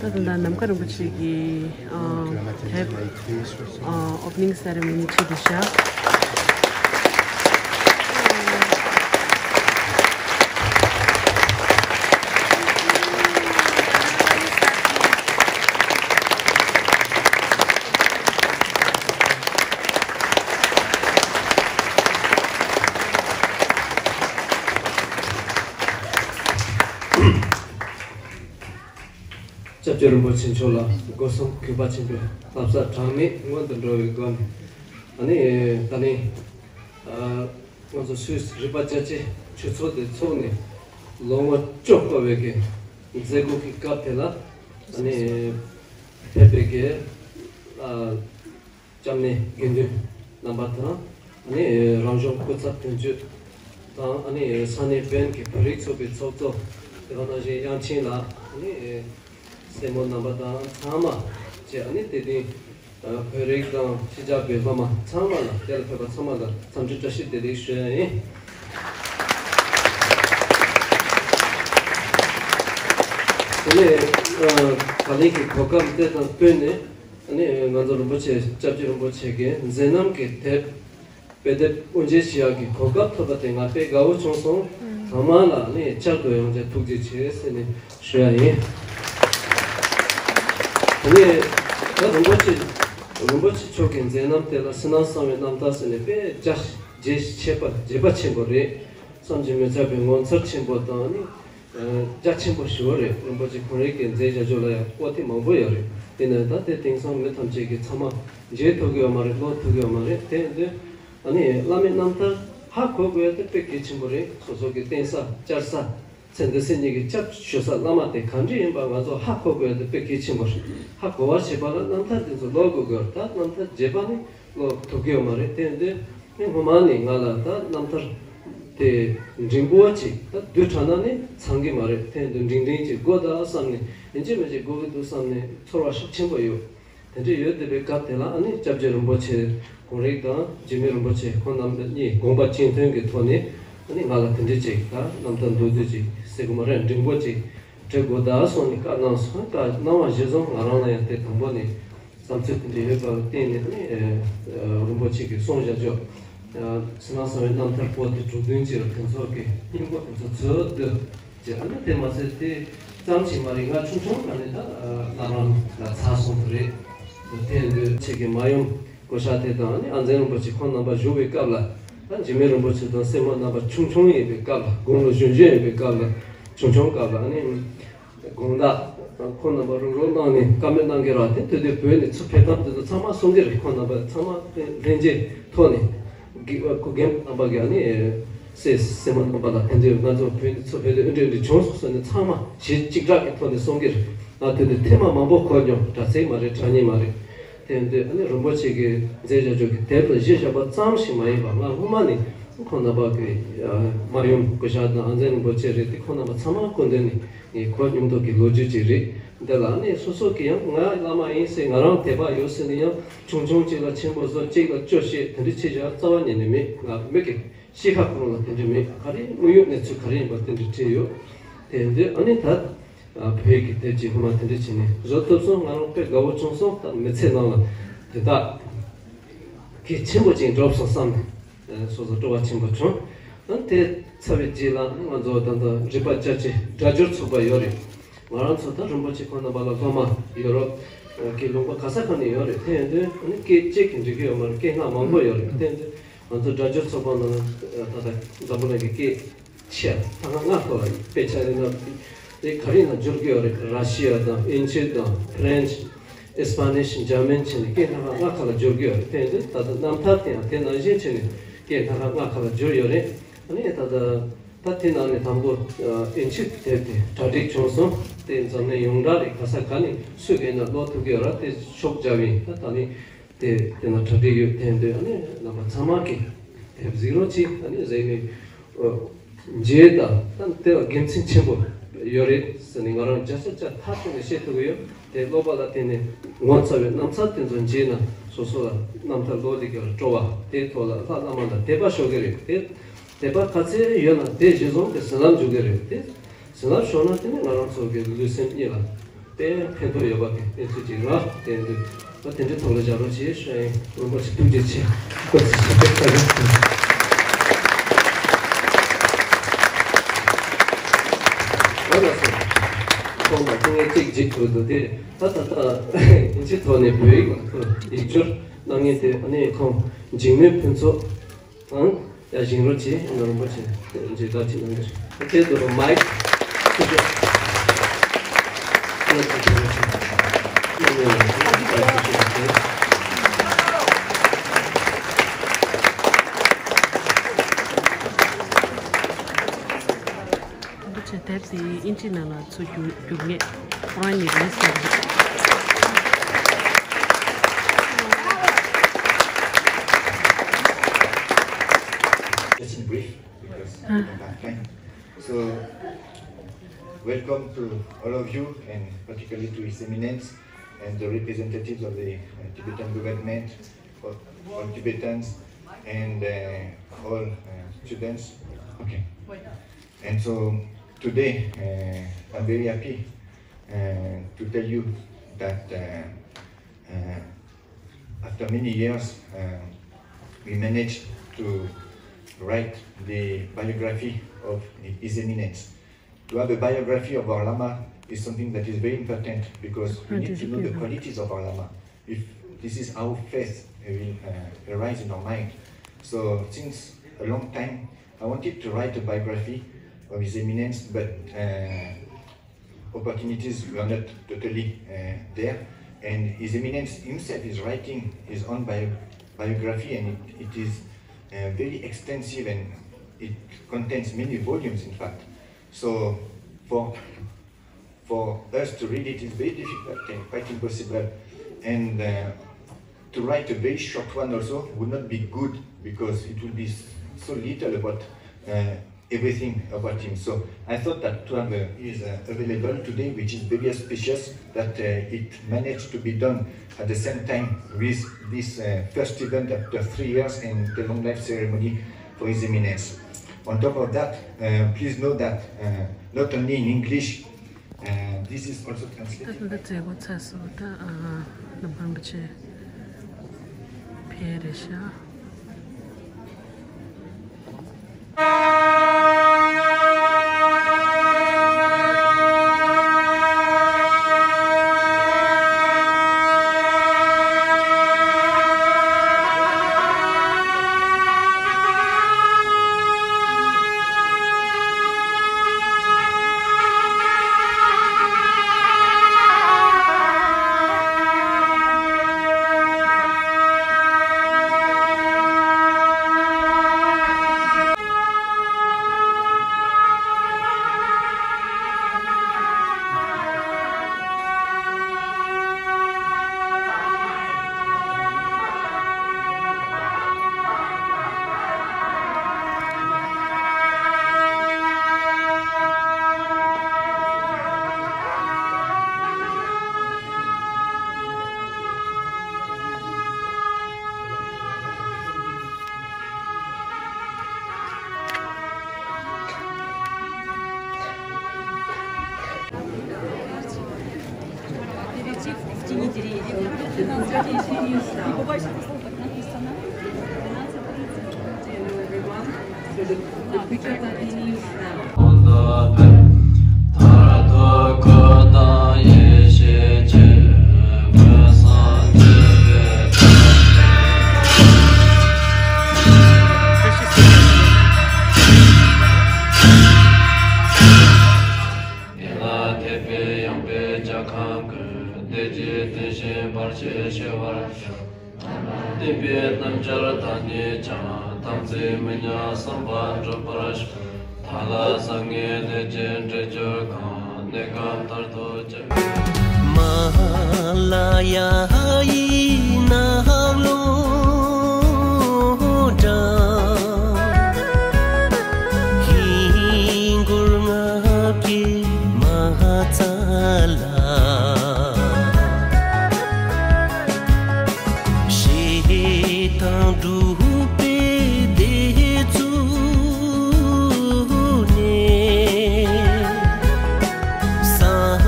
ད་ལྟ་ནམ་མཁའ་རིན་པོ་ཆེ་གི་ཨ་དེབ་ཨ་ཨོ་པ་ནིང་སེ་རེ་མོ་ནི་བྱེད་དུ་བཞག་སྐྱབས་རྗེ་རིན་པོ་ཆེ་མཆོག་ལ་སྒོ་གསུམ་གུས་པ་ཆེན་པོས་བསླབ་གསར་གྲངས་མེད་སྔོན་དུ་འགྲོ་བའི་སྒོ་ནས། ཨ་ནི་ད་ནི་ཨ་ང་ཚོ་སུད་སི་རི་པ་ཅ་ཅེ་ཆོས་ཚོགས་དེ་ཚོགས་ནས་ལོ་ངོ་བཅུ་འཁོར་བའི་གི་མཛད་སྒོ་གི་སྐབས་དེ་ལ། ཨ་ནི་ཕེབས་པའི་གི་ཨ་སྐྱབས་གནས་དགེ་འདུན་རྣམ་པ་དང་། ཨ་ནི་རང་གཞུང་སྐུ་ཚབ་དོན་གཅོད་དང་། ཨ་ནི་ས་གནས་བོན་གྱི་བོད་རིགས་ཚོགས་པའི་ཚོགས་གཙོ། དེ་ག་ནང་བཞིན་དབྱངས་ཅན་ལགས། ཨ་ནི་སྲས་མོ་རྣམ་པ་དང་ཚང་མ་བཅས། ཨ་ནི་དེ་རིང་བོད་རིགས་དང་ཕྱི་རྒྱལ་བའི་སློབ་མ་ཚང་མ་ལ་དེ་ལ་ཕེབས་པ་ཚང་མ་ལ་འཚམས་འདྲི་བཀྲ་ཤིས་བདེ་ལེགས་ཞུ་ཡ་ཡིན། དེ་ནས་ད་ལན་གྱི་གོ་སྐབས་དེ་དང་བསྟུན་ནས། ཨ་ནི་ང་ཚོ་རིན་པོ་ཆེ་སྐྱབས་རྗེ་རིན་པོ་ཆེ་གི་མཛད་རྣམ་གྱི་དེབ་དཔེ་དེབ་དབུ་འབྱེད་བྱེད་ཡག་གི་གོ་སྐབས་ཐོབ་པ་དེ་ང་དཔེ་དགའ་བོ་བྱུང་སོང་། ཚང་མ་ལ་ཨ་ནི་བསྐྱར་དུ་ཡང་བསྐྱར་ཐུགས་རྗེ་ཆེ་ཟེར་ནས་ཞུ་ཡ་ཡིན། དེ་ནས་ད་རིན་པོ་ཆེ་རིན་པོ་ཆེ་མཆོག་གི་མཛད་རྣམ་དེ་ལ་ཕྱི་ནང་གསང་བའི་རྣམ་ཐར་ཟེར་ནས་དཔེ་རྒྱ་རྒྱས་ཆེ་བ་རྒྱས་པ་ཆེན་པོ་རེད། བསམ་གྱིས་མི་ཁྱབ་པའི་ངོ་མཚར་ཆེན་པོ་དང་ནི། རྒྱ་ཆེན་པོ་ཞིག་རེད། རིན་པོ་ཆེ་ཁོང་རང་གི་མཛད་བྱ་སྦྱོར་ལ་ཡང་བཀོད་དེ་མང་པོ་ཡོད་རེད། དེ་ནས་ད་དེ་དེང་སང་མི་ཐམས་ཅད་ཀྱིས་ཚང་མ་མཇལ་ཐུབ་ཀྱི་ཡོད་མ་རེད། ཀློག་ཐུབ་ཀྱི་ཡོད་མ་རེད། དེ་དུས་ཨ་ནི་བླ་མའི་རྣམ་ཐར་ཧ་གོ་དགོས་ཡ་དེ་དཔེ་གལ་ཆེན་པོ་རེད། སོ་སོ་གི་བསྟེན་ས་བཅར་ས་ཚེ་འདི་ཕྱི་གཉིས་ཀྱི་སྐྱབས་ཞུ་ས་བླ་མ་དེ་ག་འདྲ་ཡིན་པ་ང་ཚོ་ཧ་གོ་དགོས་ཡ་དེ་དཔེ་གལ་ཆེན་པོ་རེད། ཧ་གོ་བར་བྱེད་པ་ལ་རྣམ་ཐར་དེ་ཚོ་ཀློག་དགོས་ཀྱི་ཡོད་རེད། ད་རྣམ་ཐར་རྒྱས་པ་ནི་ཀློག་ཐུབ་ཀྱི་ཡོད་མ་རེད། དེ་འདི་ངས་སྔོན་མ་ནས་ང་ལ་ད་རྣམ་ཐར་དེ་འབྲིང་པོ་ཅིག་ད་བསྡུས་དྲགས་ན་ནི་ཚང་གི་མ་རེད། དེ་འདི་འབྲིང་འབྲིང་ཅིག་དགོས་ད་བསམ་ནས་ཡིན་གཅིག་མིན་གཅིག་དགོས་ཀྱི་འདུག་བསམ་ནས་ཚོར་བ་ཤུགས་ཆེན་པོ་ཡོད། དེ་འདྲ་ཡོད་བསྡད་པའི་སྐབས་དེ་ལ་ཨ་ནི་སྐྱབས་རྗེ་རིན་པོ་ཆེ་ཁོང་རང་དང་འཇིགས་མེད་རིན་པོ་ཆེ་ཁོང་རྣམ་གཉིས་དགོངས་པ་གཅིག་མཐུན་གྱི་ཐོག་ནས་ཨ་ནི་ང་ལ་དེ་འདྲ་ཅིག་ད་རྣམ་ཐར་མདོར་བསྡུས་ཅིག་ཟེར་དགོས་མ་རེད། འབྲིང་པོ་ཅིག་བྲི་དགོས་ད་སོང་ནས་བཀའ་གནང་སོང་། བཀའ་གནང་བ་གཞིར་བཟུང་ང་རང་ལ་ཡང་དེ་དང་པོ་ནས་བསམ་ཚུལ་དེ་འདྲ་ཡོད་པ་ལ་བརྟེན་ནས་ནི། ཨ་རིན་པོ་ཆེ་གིས་གསུངས་བཞག་ཆོག་ཕྱི་ནང་གསང་བའི་རྣམ་ཐར་པོ་ཏི་དྲུག་བདུན་ཅིག་ལ་དེ་ཚོ་གི་སྙིང་པོ་དེ་ཚོ་ཚུར་བསྡུས་བྱས། ཨ་ནི་དེ་མ་ཟད་དེ་ཙམ་ཞིག་མ་རེད། ང་ཆུང་ཆུང་ནས་ད་བླ་བྲང་ལ་འཚར་སོང་བ་རེད། དེ་འདོད་ཆེ་གི་མ་ཡུམ་གོ་ཤ་དེ་དང་ཨ་ནི་ཨ་འཛིན་རིན་པོ་ཆེ་ཁོང་རྣམ་པ་བཞུགས་པའི་སྐབས་ལ། ཨ་འཇིགས་མེད་རིན་པོ་ཆེ་དང་སྲས་མོ་རྣམ་པ་ཆུང་ཆུང་ཡིན་པའི་སྐབས་ལ། དགུང་ལོ་གཞོན་གཞོན་ཡིན་པའི་སྐབས་ལ། ཆུང་ཆུང་སྐབས་ལ་ཨ་ནི། དགོང་དག་ཁོང་རྣམ་པ་རུག་རུག་གནང་ནས་བཀའ་མོལ་གནང་གི་ར། དེ་དུས་དུས་བོད་ནས་ཚུར་ཕེབས་སྟངས་དེ་ཚོ་ཚང་མ་གསུང་གི་རེད། ཁོང་རྣམ་པ་ཚང་མ་ལྷན་རྒྱས་ཐོག་ནས་གི་སྐུ་རྒན་རྣམ་པ་གི་ཨ་ནི་སྲས་སྲས་མོ་རྣམ་པ་ལ་དེ་དུས་ང་ཚོ་བོད་ནས་ཚུར་ཕེབས་དུས་འདི་འདྲ་འདྲ་བྱུང་སོང་ཟེར་ནས་ཚང་མ་གཞས་གཅིག་གྲགས་ཀྱི་ཐོག་ནས་གསུང་གི་རེད། ང་དེ་དུས་ཐེངས་མ་མང་པོ་གོ་མྱོང་། དྲ་ཚིགས་མ་རེད། དྲ་བརྙན་མ་རེད། དེ་དུས་ཨ་ནི་རིན་པོ་ཆེ་གི་མཛད་བྱ་སྦྱོར་གྱི་དེབ་ལ་གཞས་བཞག་པ་ཙམ་ཞིག་མ་ཡིན་པ། ང་སྔོན་མ་ནས་ཁོང་རྣམ་པ་གི་མ་ཡུམ་སྐུ་ཞབས་དང་ཨ་འཛིན་རིན་པོ་ཆེ་རེད་དེ། ཁོང་རྣམ་པ་ཚང་མ་སྐུ་མདུན་ནས་ངས་གོ་མྱོང་ཐོག་གི་ལོ་རྒྱུས་ཅིག་རེད། འདི་ལ་ནི་སོ་སོ་གི་ཡང་ང་བླ་མ་ཡིན་ཟེར་ང་རང་དད་པ་ཡོད་ཟེར་ནས་ཡང་ཆུང་ཆུང་གཅིག་ལ་ཆེན་པོ་བཟོ། གཅིག་ལ་སྐྱོ་བཤད་དེ་འདྲ་བྱེད་བཞག་རྩ་བ་ཉིད་ནས་མེད། ང་མི་གི་གཤིས་ཀ་ཁོ་རང་ལ་དེ་འདྲ་མེད། ག་རེ་དངོས་ཡོད་གནས་ཚུལ་ག་རེ་ཡིན་པ་དེ་འདྲ་བྲིས་ཡོད། དེ་འདི་ཨ་ནི་ད་བོད་ཀྱི་དེབ་ཀྱི་ཧུ་མ་དེ་འདྲ་བྱས་ནས་བཟོ་ཐུབ་སོང་། ང་རང་དཔེ་དགའ་བོ་བྱུང་སོང་། ད་མི་ཚེ་ནང་ལ་དེ་དག་གལ་ཆེན་པོ་ཅིག་འགྲུབ་སོང་བསམ་ནས་སོ་སོ་སྤྲོ་བ་ཆེན་པོ་བྱུང་། ཨ་ནི་དེ་ཚར་བའི་རྗེས་ལ་ང་ཚོ་ད་ལྟ་རི་པ་ཅ་ཅེ་སྒྲ་སྒྱུར་ཚོགས་པ་ཡོད་རེད། ང་རང་ཚོ་ད་རིན་པོ་ཆེ་ཁོང་རྣམ་པ་ལ་སློབ་མ་ཡོ་རོབ་ཀྱི་ལུང་པ་ག་ས་ག་ནས་ཡོད་རེད། དེ་ཡིན་དུས་ཨ་ནི་སྐད་ཅིག་གིས་འགྲིག་གི་ཡོད་མ་རེད། སྐད་སྔགས་མང་པོ་ཡོད་རེད། དེ་ཡིན་དུས་ང་ཚོ་སྒྲ་སྒྱུར་ཚོགས་པ་ནང་ད་ལྟ་འཛམ་བུ་གླིང་གི་སྐད་ཆེ་ལྔ་ལྔ་ཐོག་ལ་དཔེ་ཆ་རེ་ན་དེ་ག་རེ་ན་སྒྱུར་གི་ཡོད་རེད། ར་ཤི་ཡ་དང་དབྱིན་ཇི་དང་ཕ་རན་སི། ཨི་སི་པ་ནིཤ། འཇར་མན་བྱས་ནས་སྐད་སྔ་ལྔ་ཁ་ལ་སྒྱུར་གི་ཡོད་རེད། དེ་ཡིན་དུས་ད་ལྟ་རྣམ་ཐར་དེ་ཡང་དེ་ནང་བཞིན་བྱས་ནས་སྐད་སྔ་ལྔ་ཁ་ལ་སྒྱུར་ཡོད་རེད། ཨ་ནི་ད་ལྟ་ད་དེ་ནང་ནས་དང་པོ་དབྱིན་ཇི་དེབ་དེ་གྲ་སྒྲིག་བྱུང་སོང་། དེ་འཛམ་གླིང་ཡོངས་གྲགས་རེད། ག་ས་ག་ནས་སུས་ག་ཡིན་ན་ཀློག་ཐུབ་ཀྱི་ཡོད་ར། དེ་ཤོག་བརྒྱབ་ཡིན། ད་ད་ནི་དེ་དེ་ན་གྲ་སྒྲིག་ཡོད། དེ་འདོད་ཨ་ནི་རྣམ་པ་ཚང་མ་གིས་དེབ་གཟིགས་རོགས་གྱིས། ཨ་ནི་གཟིགས་ནས་མཇལ་དང་ད་དེ་ལ་དགེ་མཚན་ཆེན་པོ་ཡོད་རེད་ཟེར་ནས་ང་རང་བརྒྱ་ཆ་བརྒྱ་ཐག་ཆོད་ནས་བཤད་ཐུབ་ཀྱི་ཡོད། དེ་ཀློག་པ་ལ་བརྟེན་ནས་ངོ་མཚར་བའི་རྣམ་ཐར་དེ་ཚོ་མཇལ་ན་སོ་སོ་ལ་རྣམ་ཐར་ཀློག་བསྡད་ཀྱི་སྤྲོ་བ་དེའི་ཐོག་ལ་ལྷ་བླ་མ་ལ་དད་པ་ཤོར་གྱི་རེད། དེ་དད་པ་ག་ཚད་ཡོད་ན་དེ་གཞི་བཟུང་གི་བྱིན་རླབས་འཇུག་གི་རེད། དེ་བྱིན་རླབས་ཤོར་ན་དེ་ནི་ང་རང་ཚོ་གི་ལུས་སེམས་གཉིས་ལ་ དེ་ཕན་ཐོགས་ཡོད་པ་དེ་གནས་ཚུལ་ཅིག་རེད། དེ་འདུག་ད་དེ་འདྲའི་ཐོག་ལ་བཞག་རོགས་བྱེད། ཤ་ཡིན་རོང་པ་ཞིག་ཐུགས་རྗེ་ཆེ། སྐུ་ཚེ་ཞབས་པད་བརྟན། ཁོང་དང་ཁོང་ངས་གཅིག་འཇིགས་དགོས་འདུག་དེ་ད་ད་ད་ཡིན་གཅིག་ཐོག་ནས་བོད་ཡིག་ལ་ཡིག་སྒྱུར་གནང་མཁན་དེ་ཨ་ནི་ཁོང་འཇིགས་མེད་ཕུན་ཚོགས་དང་། ཡ་ཞིང་རོ་ཆེ་ནོར་རིན་པོ་ཆེ་མཇལ་དར་ཅིག་གནང་གི་རེད། ཁྱེད་ཚོ་མའིག་ཐུགས་རྗེ་ཆེ། རིན་པོ་ཆེ་དེབ་དེ་ཨིན་ཇི་ནང་ལ་ཚུར་བསྒྱུར་བསྒྱུར་མཁན་ཁོ་རང་ཉིད་རེད་ཟེར། Just in brief, because we don't have time. So, welcome to all of you, and particularly to His Eminence and the representatives of the uh, Tibetan government, all, all Tibetans, and uh, all uh, students. Okay. And so today, uh, I'm very happy uh, to tell you that uh, uh, after many years, uh, we managed to write the biography of His Eminence. To have a biography of our Lama is something that is very important because we need to know the qualities of our Lama. If this is how faith will uh, arise in our mind. So since a long time, I wanted to write a biography of His Eminence, but uh, opportunities were not totally uh, there. And His Eminence himself is writing his own bio- biography, and it, it is uh, very extensive and it contains many volumes, in fact. So for for us to read it is very difficult and quite impossible. And uh, to write a very short one also would not be good because it will be so little about uh, everything about him. So I thought that to have uh, is uh, available today, which is very auspicious that uh, it managed to be done at the same time with this uh, first event after three years and the long life ceremony for His Eminence. On top of that, uh, please know that uh, not only in English, uh, this is also ད་translated ད་འདི་མཛད་སྒོ་ཚར་སོང་། ད་ཨ་ནམ་པ་རིན་པོ་ཆེ་ཕེབས་རེད་ཤག་དེ་ལ་དད་པས་ཡངས་པའི་ལྗགས་ཁམས་ཀུན། བདེ་སྐྱིད་དེ་བཞིན་བར་ཆད་ཞི་བར་ཤོག་བསྟན་པའི་རྣམ་སྦྱར་བདག་ཉིད་ཀྱང་། དམ་ཚིག་མི་ཉམས་གསང་བ་འགྲུབ་པར་ཤོག་ཐང་ལྷ་བསམ་ངན་ལས་ཀྱི་འདྲེ་སྦྱོར་གང་། གནས་སྐབས་མཐར་ཐུག་ཅི། མ་ལ་ཡ་ཡི་ནགས་ཀློང་འདྲ། ཧིང་གུར་ལྔ་བརྒྱའི་མ་རྩ་ལ། ཞེ་སྡང་སྒྲུབ་པའི་བདེ་བཙོག་ནས། སངས་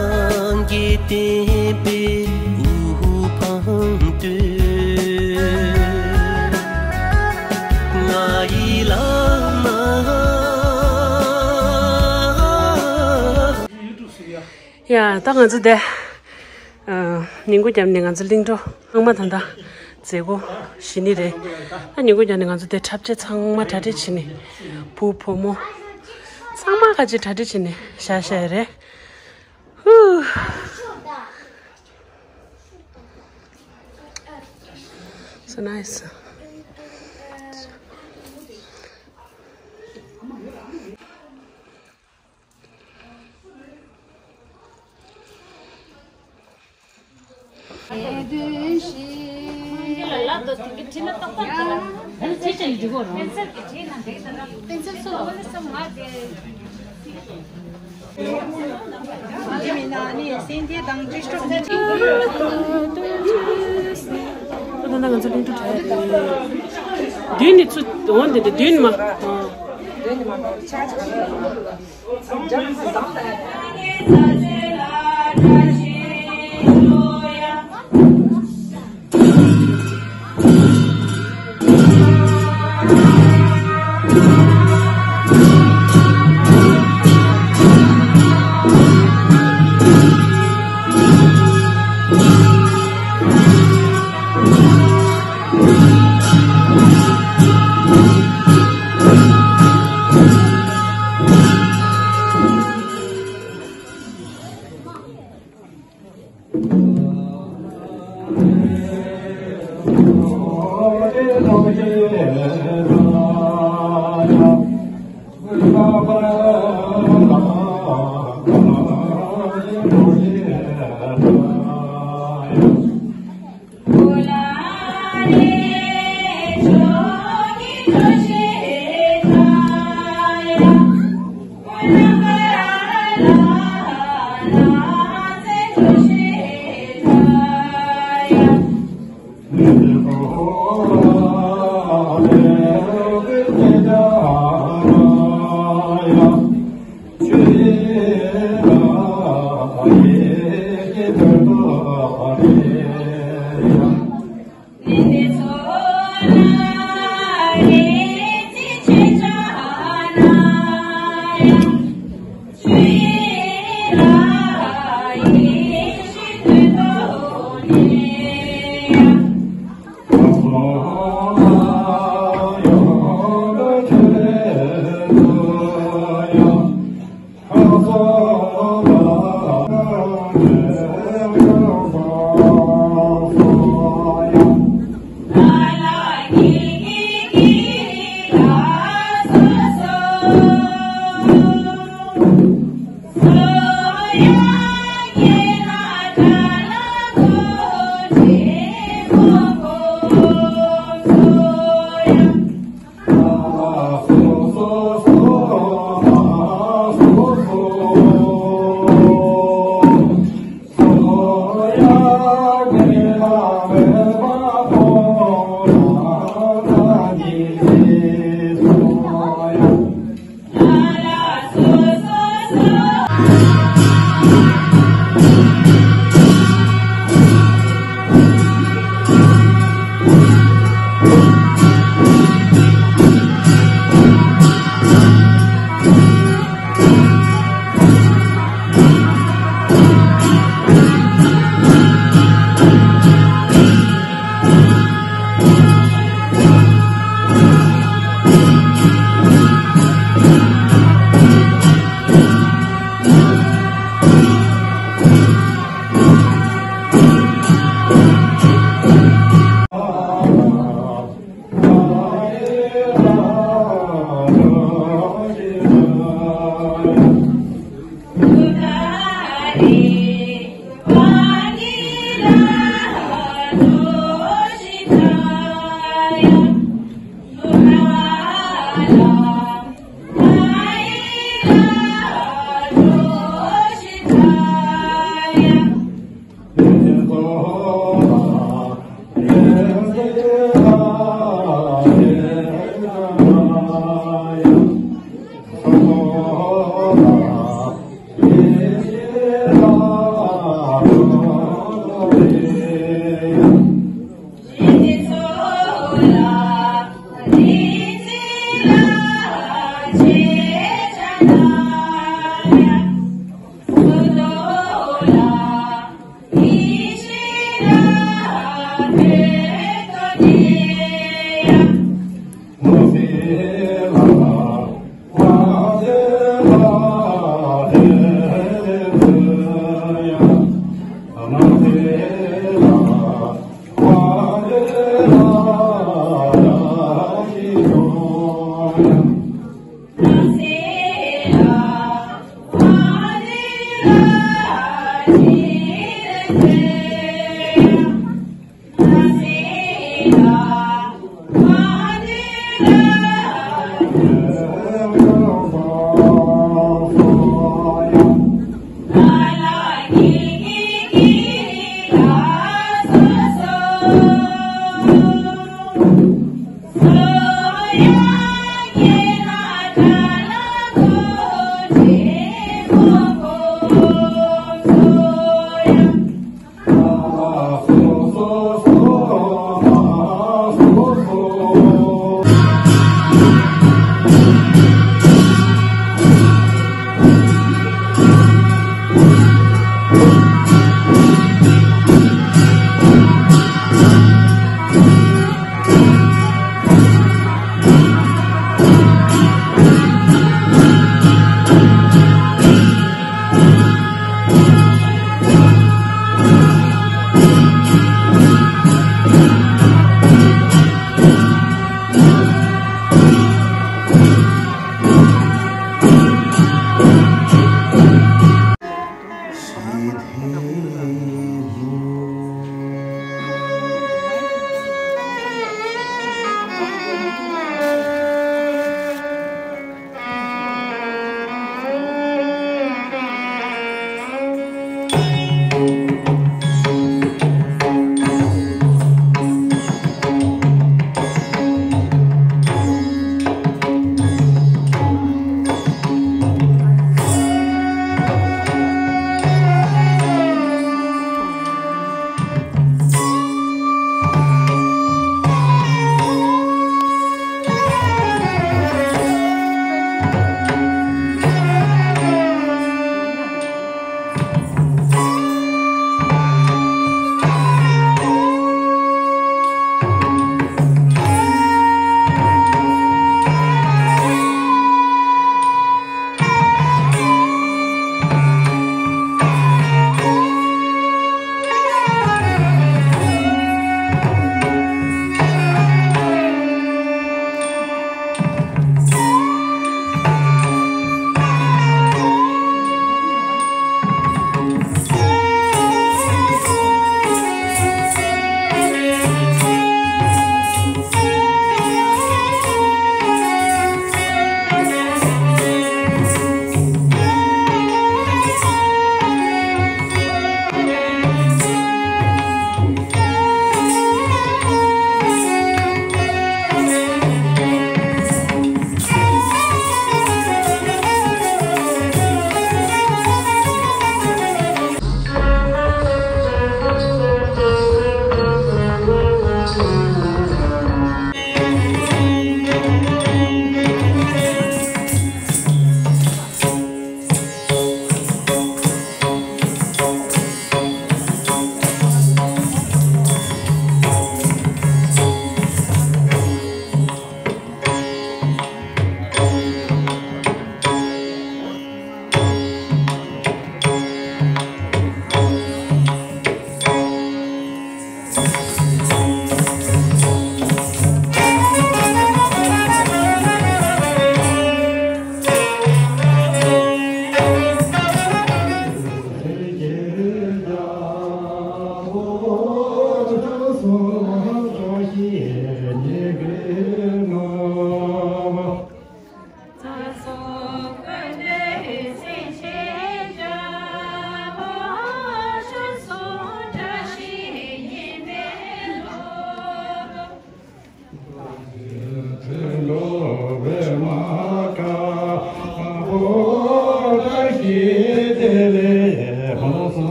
རྒྱས་ བསྟན་པའི་དབུ་འཕང་བསྟོད། ང་ཡི་བླ་མ། ཡ། ད་ང་ཚོ་དེ། ཨ། ཉིན་གུང་རྒྱབ་ནས་ང་ཚོ་གླིང་བྲོ་ཚང་མ་ད་ལྟ་མཛད་སྒོ་གཞི་ནི་རེད། ཨ། ཉིན་གུང་རྒྱབ་ནས་ང་ཚོ་དེ་འཁྲབ་ཆས་ཚང་མ་གྲ་སྒྲིག་བྱས་ནས། བུ་བུ་མོ་ཚང་མ་ཁ་ཆེ་གྲ་སྒྲིག་བྱས་ནས་བཞག་བཞག་ཡ་རེད། ཧུ། So nice. མདུན་ནས་ཚུར་འོང་དེ་འདྲ་མདུན་ནས་མ།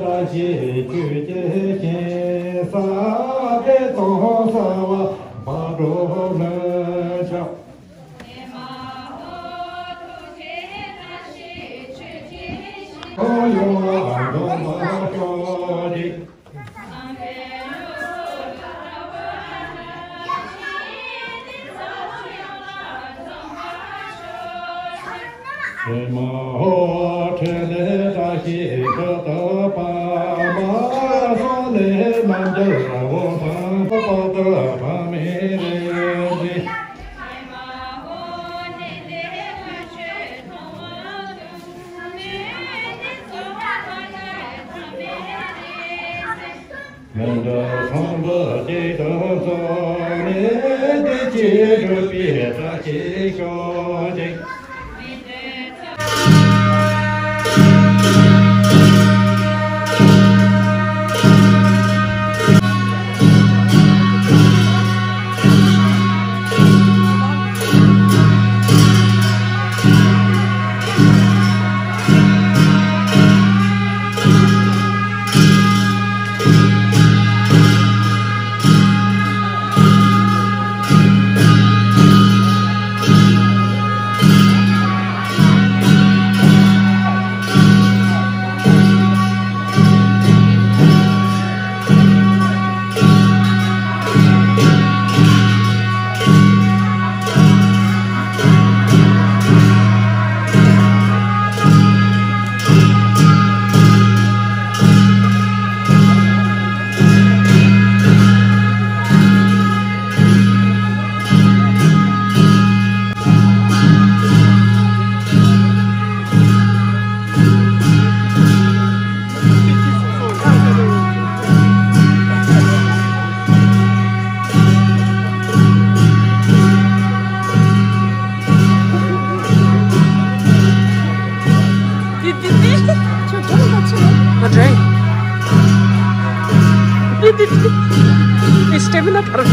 བཀྲ་ཤིས་ཆོས་ཀྱི་ཞིང་ས་དེ་དང་ས་བ་བག་དྲོ་ལ་ཆགས། ཡོང་ལ་འགྲོ་མ་ཤོག་ཅིག་ཧེ་མ་ཧོ། ཁྲེ་ལེ་བཀྲ་ཤིས་ཁྲི་ཏོ་པ་མ་སོ་ལེ་རྣམ་རྒྱལ་ར་བོ་དང་པ་པ་ཏ་བ་མེ་རེ་རེ། མི་འདྲ་ཚངས་པ་གཅིག་ཏུ་འཚོ་ནས་བདེ་སྐྱིད་འགྲུབ་པའི་བཀྲ་ཤིས་ཤོག་ཅིག་སྟེ་མི་ན་ཐར།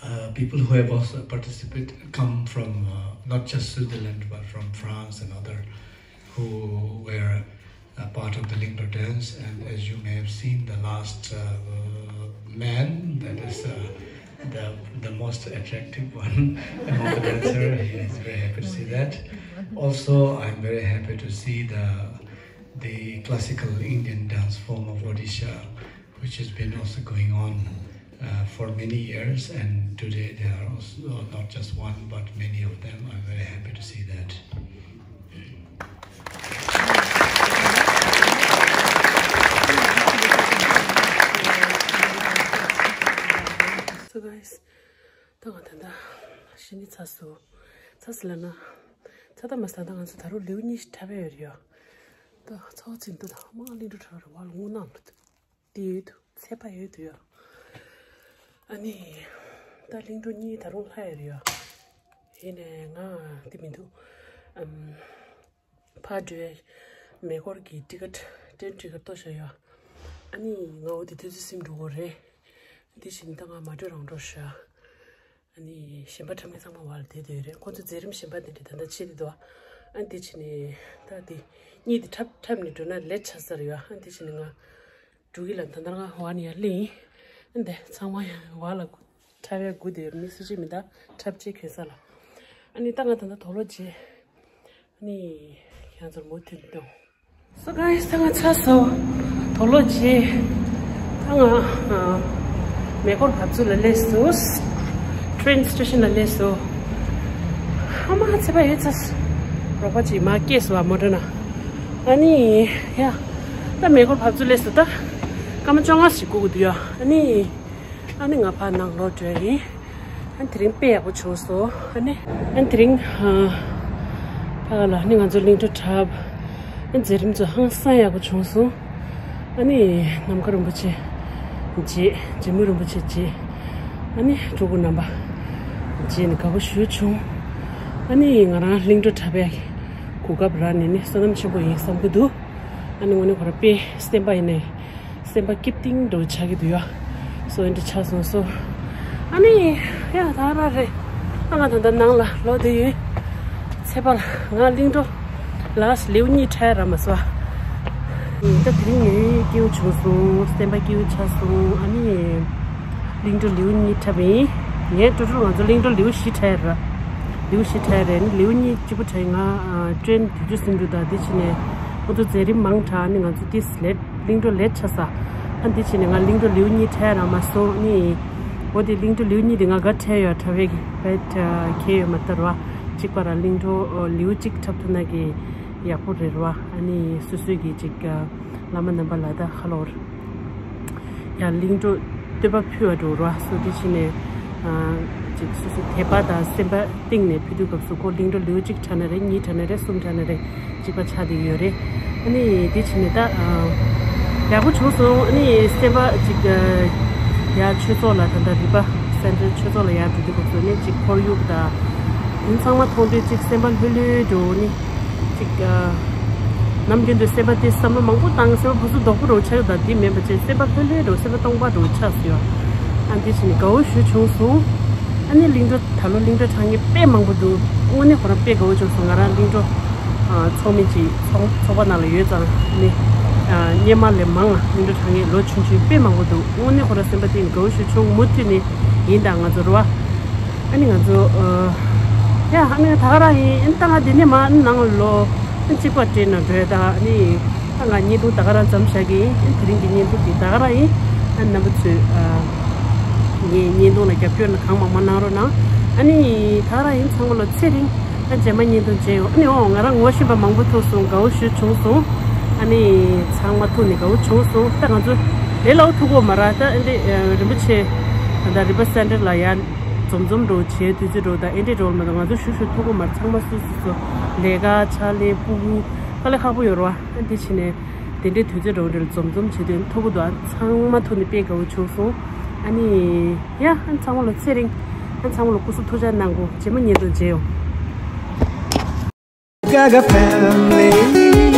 Uh, people who have also participated come from, uh, not just Switzerland, but from France and other, who were a part of the Lingdo dance. And as you may have seen, the last, uh, man, that is, uh, the, the most attractive one among the dancer, he is very happy to see that. Also, I'm very happy to see the, the classical Indian dance form of Odisha, which has been also going on, uh, for many years, and today there are also not just one, but many of them. I'm very happy to see that. So guys, ད་ང་ད་ལྟ་ཤི་ནི་ཚ་སུ་ཚ་སི་ལ་ན་ཚ་ད་མ་ས་ད་ང་ཚོ་ད་རུང་ལེའུ་གཉིས་ཤིག་འཁྲབ་ཡ་ཡོད་རེད་ཡ། ད་ཚ་བ་ཚིན་དུ་ད་མ་ལིང་འགྲོ་འཁྲབ་རེད་བ་ལ་དངོས་གནས་ལ། དེ་ཡོད་དུ་ཚད་པ་ཡོད་དུ་ཡོད། ཨ་ནི། ད་གླིང་སྒྲུང་གཉིས་ད་རུང་ལྷག་ཡོད་རེད་ཡ། ཡིན་ནའི་ང་དེ་མི་འདུག་ཨམ། ཕར་འགྲོའི་མེ་འཁོར་གྱི་ཊི་ཀེ་ཊི་ཊེན་ཊི་ཀེ་ཊི་ལྟོ་བཞག་ཡོད། ཨ་ནི་ང་འོ་དེ་དུས་ཚོད་སིམ་འགྲོ་གི་རེད། དེ་བཞིན་ད་ང་མ་འགྲོ་རང་འགྲོ་ཤག་ཨ་ནི་གཞན་པ་ཁྲམ་མཁན་ཚང་མ་བར་དེ་དེ་རེད། ཁོང་ཚོ་མཛད་རིམ་གཞན་པ་དེ་འདྲ་ད་ལྟ་བྱེད་དེ་འདུག་ཨ་འདི་ཕྱི་ནས་ད་འདི་གཉིད་འདི་འཁྲབ་འཁྲབ་ནས་འགྲོ་ན་ལེཊ་ཆགས་ས་རེད་ཡ། ཨ་འདི་ཕྱི་ནས་ང་འགྲོ་གི་ལ། ད་ལྟ་ང་བ་ནས་ཡར་སླེབས་ཡིན། ཨ་འདི་ཚང་མ་ཡང་བ་ལ་འཁྲབ་ཡ་སྒུག་བསྡད་ཡོད། མི་སུ་གཅིག་མི་འདུག་འཁྲབ་བྱེད་གོན་ས་ལ། ཨ་ནི་ད་ང་ད་ལྟ་དོག་ལོ་བྱས། ཨ་ནི་ཁྱེད་ཚོར་མུ་མཐུད་གཏོང་། So guys, ད་ང་ཚར་སོང་། དོག་ལོ་བྱས། ད་ང་ཨ་མེ་འཁོར་བབས་ཚུགས་ལ་སླེབས་སོང་། ཊེན་སི་ཊེ་ཤན་ལ་སླེབས་སོང་། ཨ་མ་ཚེ་བ་ཡོད་ཚ། རོགས་པ་ཅིག་མ་སྐྱེས་སོང་བ་མོ་ཊ་ན། ཨ་ནི་ཡ། ད་མེ་འཁོར་བབས་ཚུགས་སླེབས་སོང་། ད་སྐར་མ་བཅོ་ལྔ་ཞིག་སྒུག་དགོས་འདུག་ཡ། ཨ་ནི། ཨ་ནི་ང་ཕར་ནང་ལོག་འགྲོ་ཡིན། ཨ་ནི་དེ་རིང་དཔེ་ཡག་པོ་བྱུང་སོང་། ཨ་ནི་ཨ་ནི་དེ་རིང་ཨ་ཕ་ག་ལ་ཨ་ནི་ང་ཚོ་གླིང་བྲོ་འཁྲབ། ཨ་ནི་མཛད་རིམ་ཚོ་ཧང་སང་ཡག་པོ་བྱུང་སོང་། ཨ་ནི་ནམ་མཁའ་རིན་པོ་ཆེ་མཇལ། འཇིགས་མེད་རིན་པོ་ཆེ་མཇལ། ཨ་ནི་སྤྲུལ་སྐུ་རྣམ་པ་མཇལ་ནས་དགའ་པོ་ཞེ་པོ་བྱུང་། ཨ་ནི་ང་རང་གླིང་བྲོ་འཁྲབ་ཡག་གི་གོ་སྐབས་རག་ནས་ནི་བསོད་ནམས་ཆེན་པོ་ཡིན་བསམ་གྱི་འདུག་ཨ་ནི་དངོས་གནས་ཁོ་རང་དཔེ་སེམས་པ་ཡིན་ནའི། སེམས་པ་སྐྱིད་ཏིང་འདྲ་བོ་ཆགས་ཀྱི་འདུག་ཡ། སོ་ཨེ་འདྲ་ཆགས་སོང་སོ། ཨ་ནི་ཡ་ད་ར་རེད། ཨ་ང་ད་ལྟ་ནང་ལ་ལོག་བསྡད་ཡོད། ཚེ་བ་ལ་ང་གླིང་བྲོ་ལ་ལེའུ་གཉིས་འཁྲབ་རག་མ་སོང་། ད་དེ་རིང་ངའི་སྐྱིད་པོ་བྱུང་སོང་། སེམས་པ་སྐྱིད་པོ་ཆགས་སོང་། ཨ་ནི་གླིང་བྲོ་ལེའུ་གཉིས་འཁྲབ་ཡིན། ངའི་ཊོ་ཊལ་ང་ཚོ་གླིང་བྲོ་ལེའུ་བཞི་འཁྲབ་ར། ལེའུ་བཞི་འཁྲབ་རེད། ཨ་ནི་ལེའུ་གཉིས་གཅིག་པུ་འཁྲབ་ཡིན། ང་ཊེན་དུས་ཚོད་ཟིན་འགྲོ། ད་འདི་ཕྱི་ནས་ཁོ་ཚོ་མཛད་རིམ་མང་དྲགས། ཨ་ནི་ང་ཚོ་ཏིས་ལེཊ། གླིང་བྲོ་ལེཊ་ཆགས་ས། ཨ་འདི་ཕྱི་ནས་ང་གླིང་བྲོ་ལེའུ་གཉིས་འཁྲབ་རག་མ་སོང་། ཨ་ནི་འོ་དེ་གླིང་བྲོ་ལེའུ་གཉིས་དེ་ང་ག་འཁྲབ་ཡོད་འཁྲབ་ཡས་ཀྱི་བེད་ཁེལ་ཡོད་མ་རེད་བ། གཅིག་པ་ར་གླིང་བྲོ་ལེའུ་གཅིག་འཁྲབ་ཐུབ་ན་གི་ཡག་པོ་རེད་བ། ཨ་ནི་སོ་སོའི་གི་གཅིག་བླ་མ་རྣམ་པ་ལ་ད་ཁ་ལོར་ཡང་གླིང་བྲོ་བསྟོད་པ་ཕུལ་བ་འགྲོ་ར། སོ་དེ་ཕྱི་ནས་ཨ་ཅིག་སོ་སོ་དད་པ་དང་སེམས་པ་གཏིང་ནས་ཕུལ་དུས་སྐབས་སུ་ཁོ་གླིང་བྲོ་ལེའུ་གཅིག་འཁྲབ་ན་རེད། གཉིས་འཁྲབ་ན་རེད། གསུམ་འཁྲབ་ན་རེད། གཅིག་པ་ཆགས་བསྡད་ཡོད་རེད། ཨ་ནི་དེ་ཕྱི་ནས་ད་ཨ་ཡག་པོ་བྱུང་སོང་། ཨ་ནི་སེམས་པ་ཅིག་ཡ་ཆོས་ཚོགས་ལ་ད་ལྟ་རི་པ་སེན་ཊར་ཆོས་ཚོགས་ལ་ཡར་འགྲོ་དུས་སྐབས་སུ་ནི་ཅིག་ཁོར་ཡུག་དང་དེ་ཚང་མ་མཐོང་དུས་ཅིག་སེམས་པ་ལྷོད་ལྷོད་འགྲོ་ནི། ཅིག་ཨ་ནམ་རྒྱུན་དུ་སེམས་པ་དེ་བསམ་བློ་མང་པོ་བཏང་། སེམས་པ་ཕར་ཚུར་རྡོག་པོ་རུ་ཆགས་ཡོད། ད་དེ་མེད་པ་བྱས་སེམས་པ་ལྷོད་ལྷོད་འགྲོ། སེམས་པ་སྟོང་པ་རུ་ཆགས་སོང་ཡ། ཨ་འདི་ཕྱི་ནས་དགའ་བོ་ཞེ་པོ་བྱུང་སོང་། ཨ་ནི་གླིང་བྲོ་ད་ལོ་གླིང་བྲོ་འཁྲབ་མཁན་དཔེ་མང་པོ་འདུག་དངོས་གནས་ཁོ་རང་དཔེ་དགའ་བོ་བྱུང་སོང་། ང་རང་གླིང་བྲོ་ཨ་ཚོགས་མི་ཅིག་ཚོགས་ཚོགས་པ་ནང་ལ་ཡོད་ཙང་ནི་ཨ་སྔོན་མ་ལས་མང་ང་གླིང་བྲོ་འཁྲབ་མཁན་ལོ་ཆུང་ཆུང་དཔེ་མང་པོ་འདུག་དངོས་གནས་ཁོ་རང་སེམས་པ་གཏིང་ནས་དགའ་བོ་ཞེ་པོ་བྱུང་། མུ་མཐུད་ནས་ཡིན་ད་ང་ཚོ་རེད་བ། ཨ་ནི་ང་ཚོ་ཨ་ཡ་ཨ་ནི་ད་ག་རང་ཡིན། ཨ་ནི་ད་ང་འདི་ནས་མར་ནང་ལོག་ཨ་ནི་གཅིག་པ་ཊེན་ནང་འགྲོ་ཡ། ད་ཨ་ནི་ད་ང་བརྙན་ཐུང་ད་ག་རང་མཚམས་བཞག་གི་ཡིན། ཨ་ནི་དེ་རིང་གི་བརྙན་ཐུང་འདི་ད་ག་རང་ཡིན། ཨ་ནི་རྣམ་པ་ཚོས་ཨ་ངའི་བརྙན་ཐུང་ལ་རྒྱབ་སྐྱོར་གང་མང་མང་གནང་རོགས་གནང་། ཨ་ནི་ད་ག་རང་ཡིན། ཚང་མ་ལ་ཚེ་རིང་། ཨ་རྗེས་མ་བརྙན་ཐུང་མཇལ་ཡོང་། ཨ་ནི་འོ་ང་རང་ངོ་ཤེས་པ་མང་པོ་ཐུག་སོང་། དགའ་བོ་ཞེ་པོ་བྱུང་སོང་། ཨ་ནི་ཚང་མ་ཐུག་ནས་དགའ་བོ་བྱུང་སོང་། ད་ང་ཚོ་ལས་སླ་པོ་ཐུག་གོ་མ་རེད། ད་ཨ་འདི་རིན་པོ་ཆེ་ད་རི་པ་སེན་ཊར་ལ་ཡར་འཛོམས་འཛོམས་འགྲོ་བྱེད་དུས་ཚོད་འགྲོ་ད་ཨེ་འདྲས་འགྲོ་མ་གཏོགས་ང་ཚོ་ཞུ་ཞུ་ཐུག་གོ་མ་རེད། ཚང་མ་སོ་སོ་སོ་ལས་ཀ་ཕྱག་ལས་ཕྲུ་གུ་དཀའ་ལས་ཁག་པོ་ཡོད་རེད་བ། ཨ་འདི་ཕྱི་ནས་དེ་འདྲའི་དུས་ཚོད་འགྲོ་འདྲ་འཛོམས་འཛོམས་བྱེད་དུས་ཐུག་གི་འདུག་ཨ་ཚང་མ་ཐུག་ནས་དཔེ་དགའ་བོ་བྱུང་སོང་། ཨ་ནི་ཡ་ཨ་ཚང་མ་ལ་ཚེ་རིང་། ཨ་ཚང་མ་ལ་སྐུ་གཟུགས་ཐུགས་ཅག་གནང་གོ་རྗེས་མ་བརྙན་ཐུང་མཇལ་ཡོང་། Gaga family.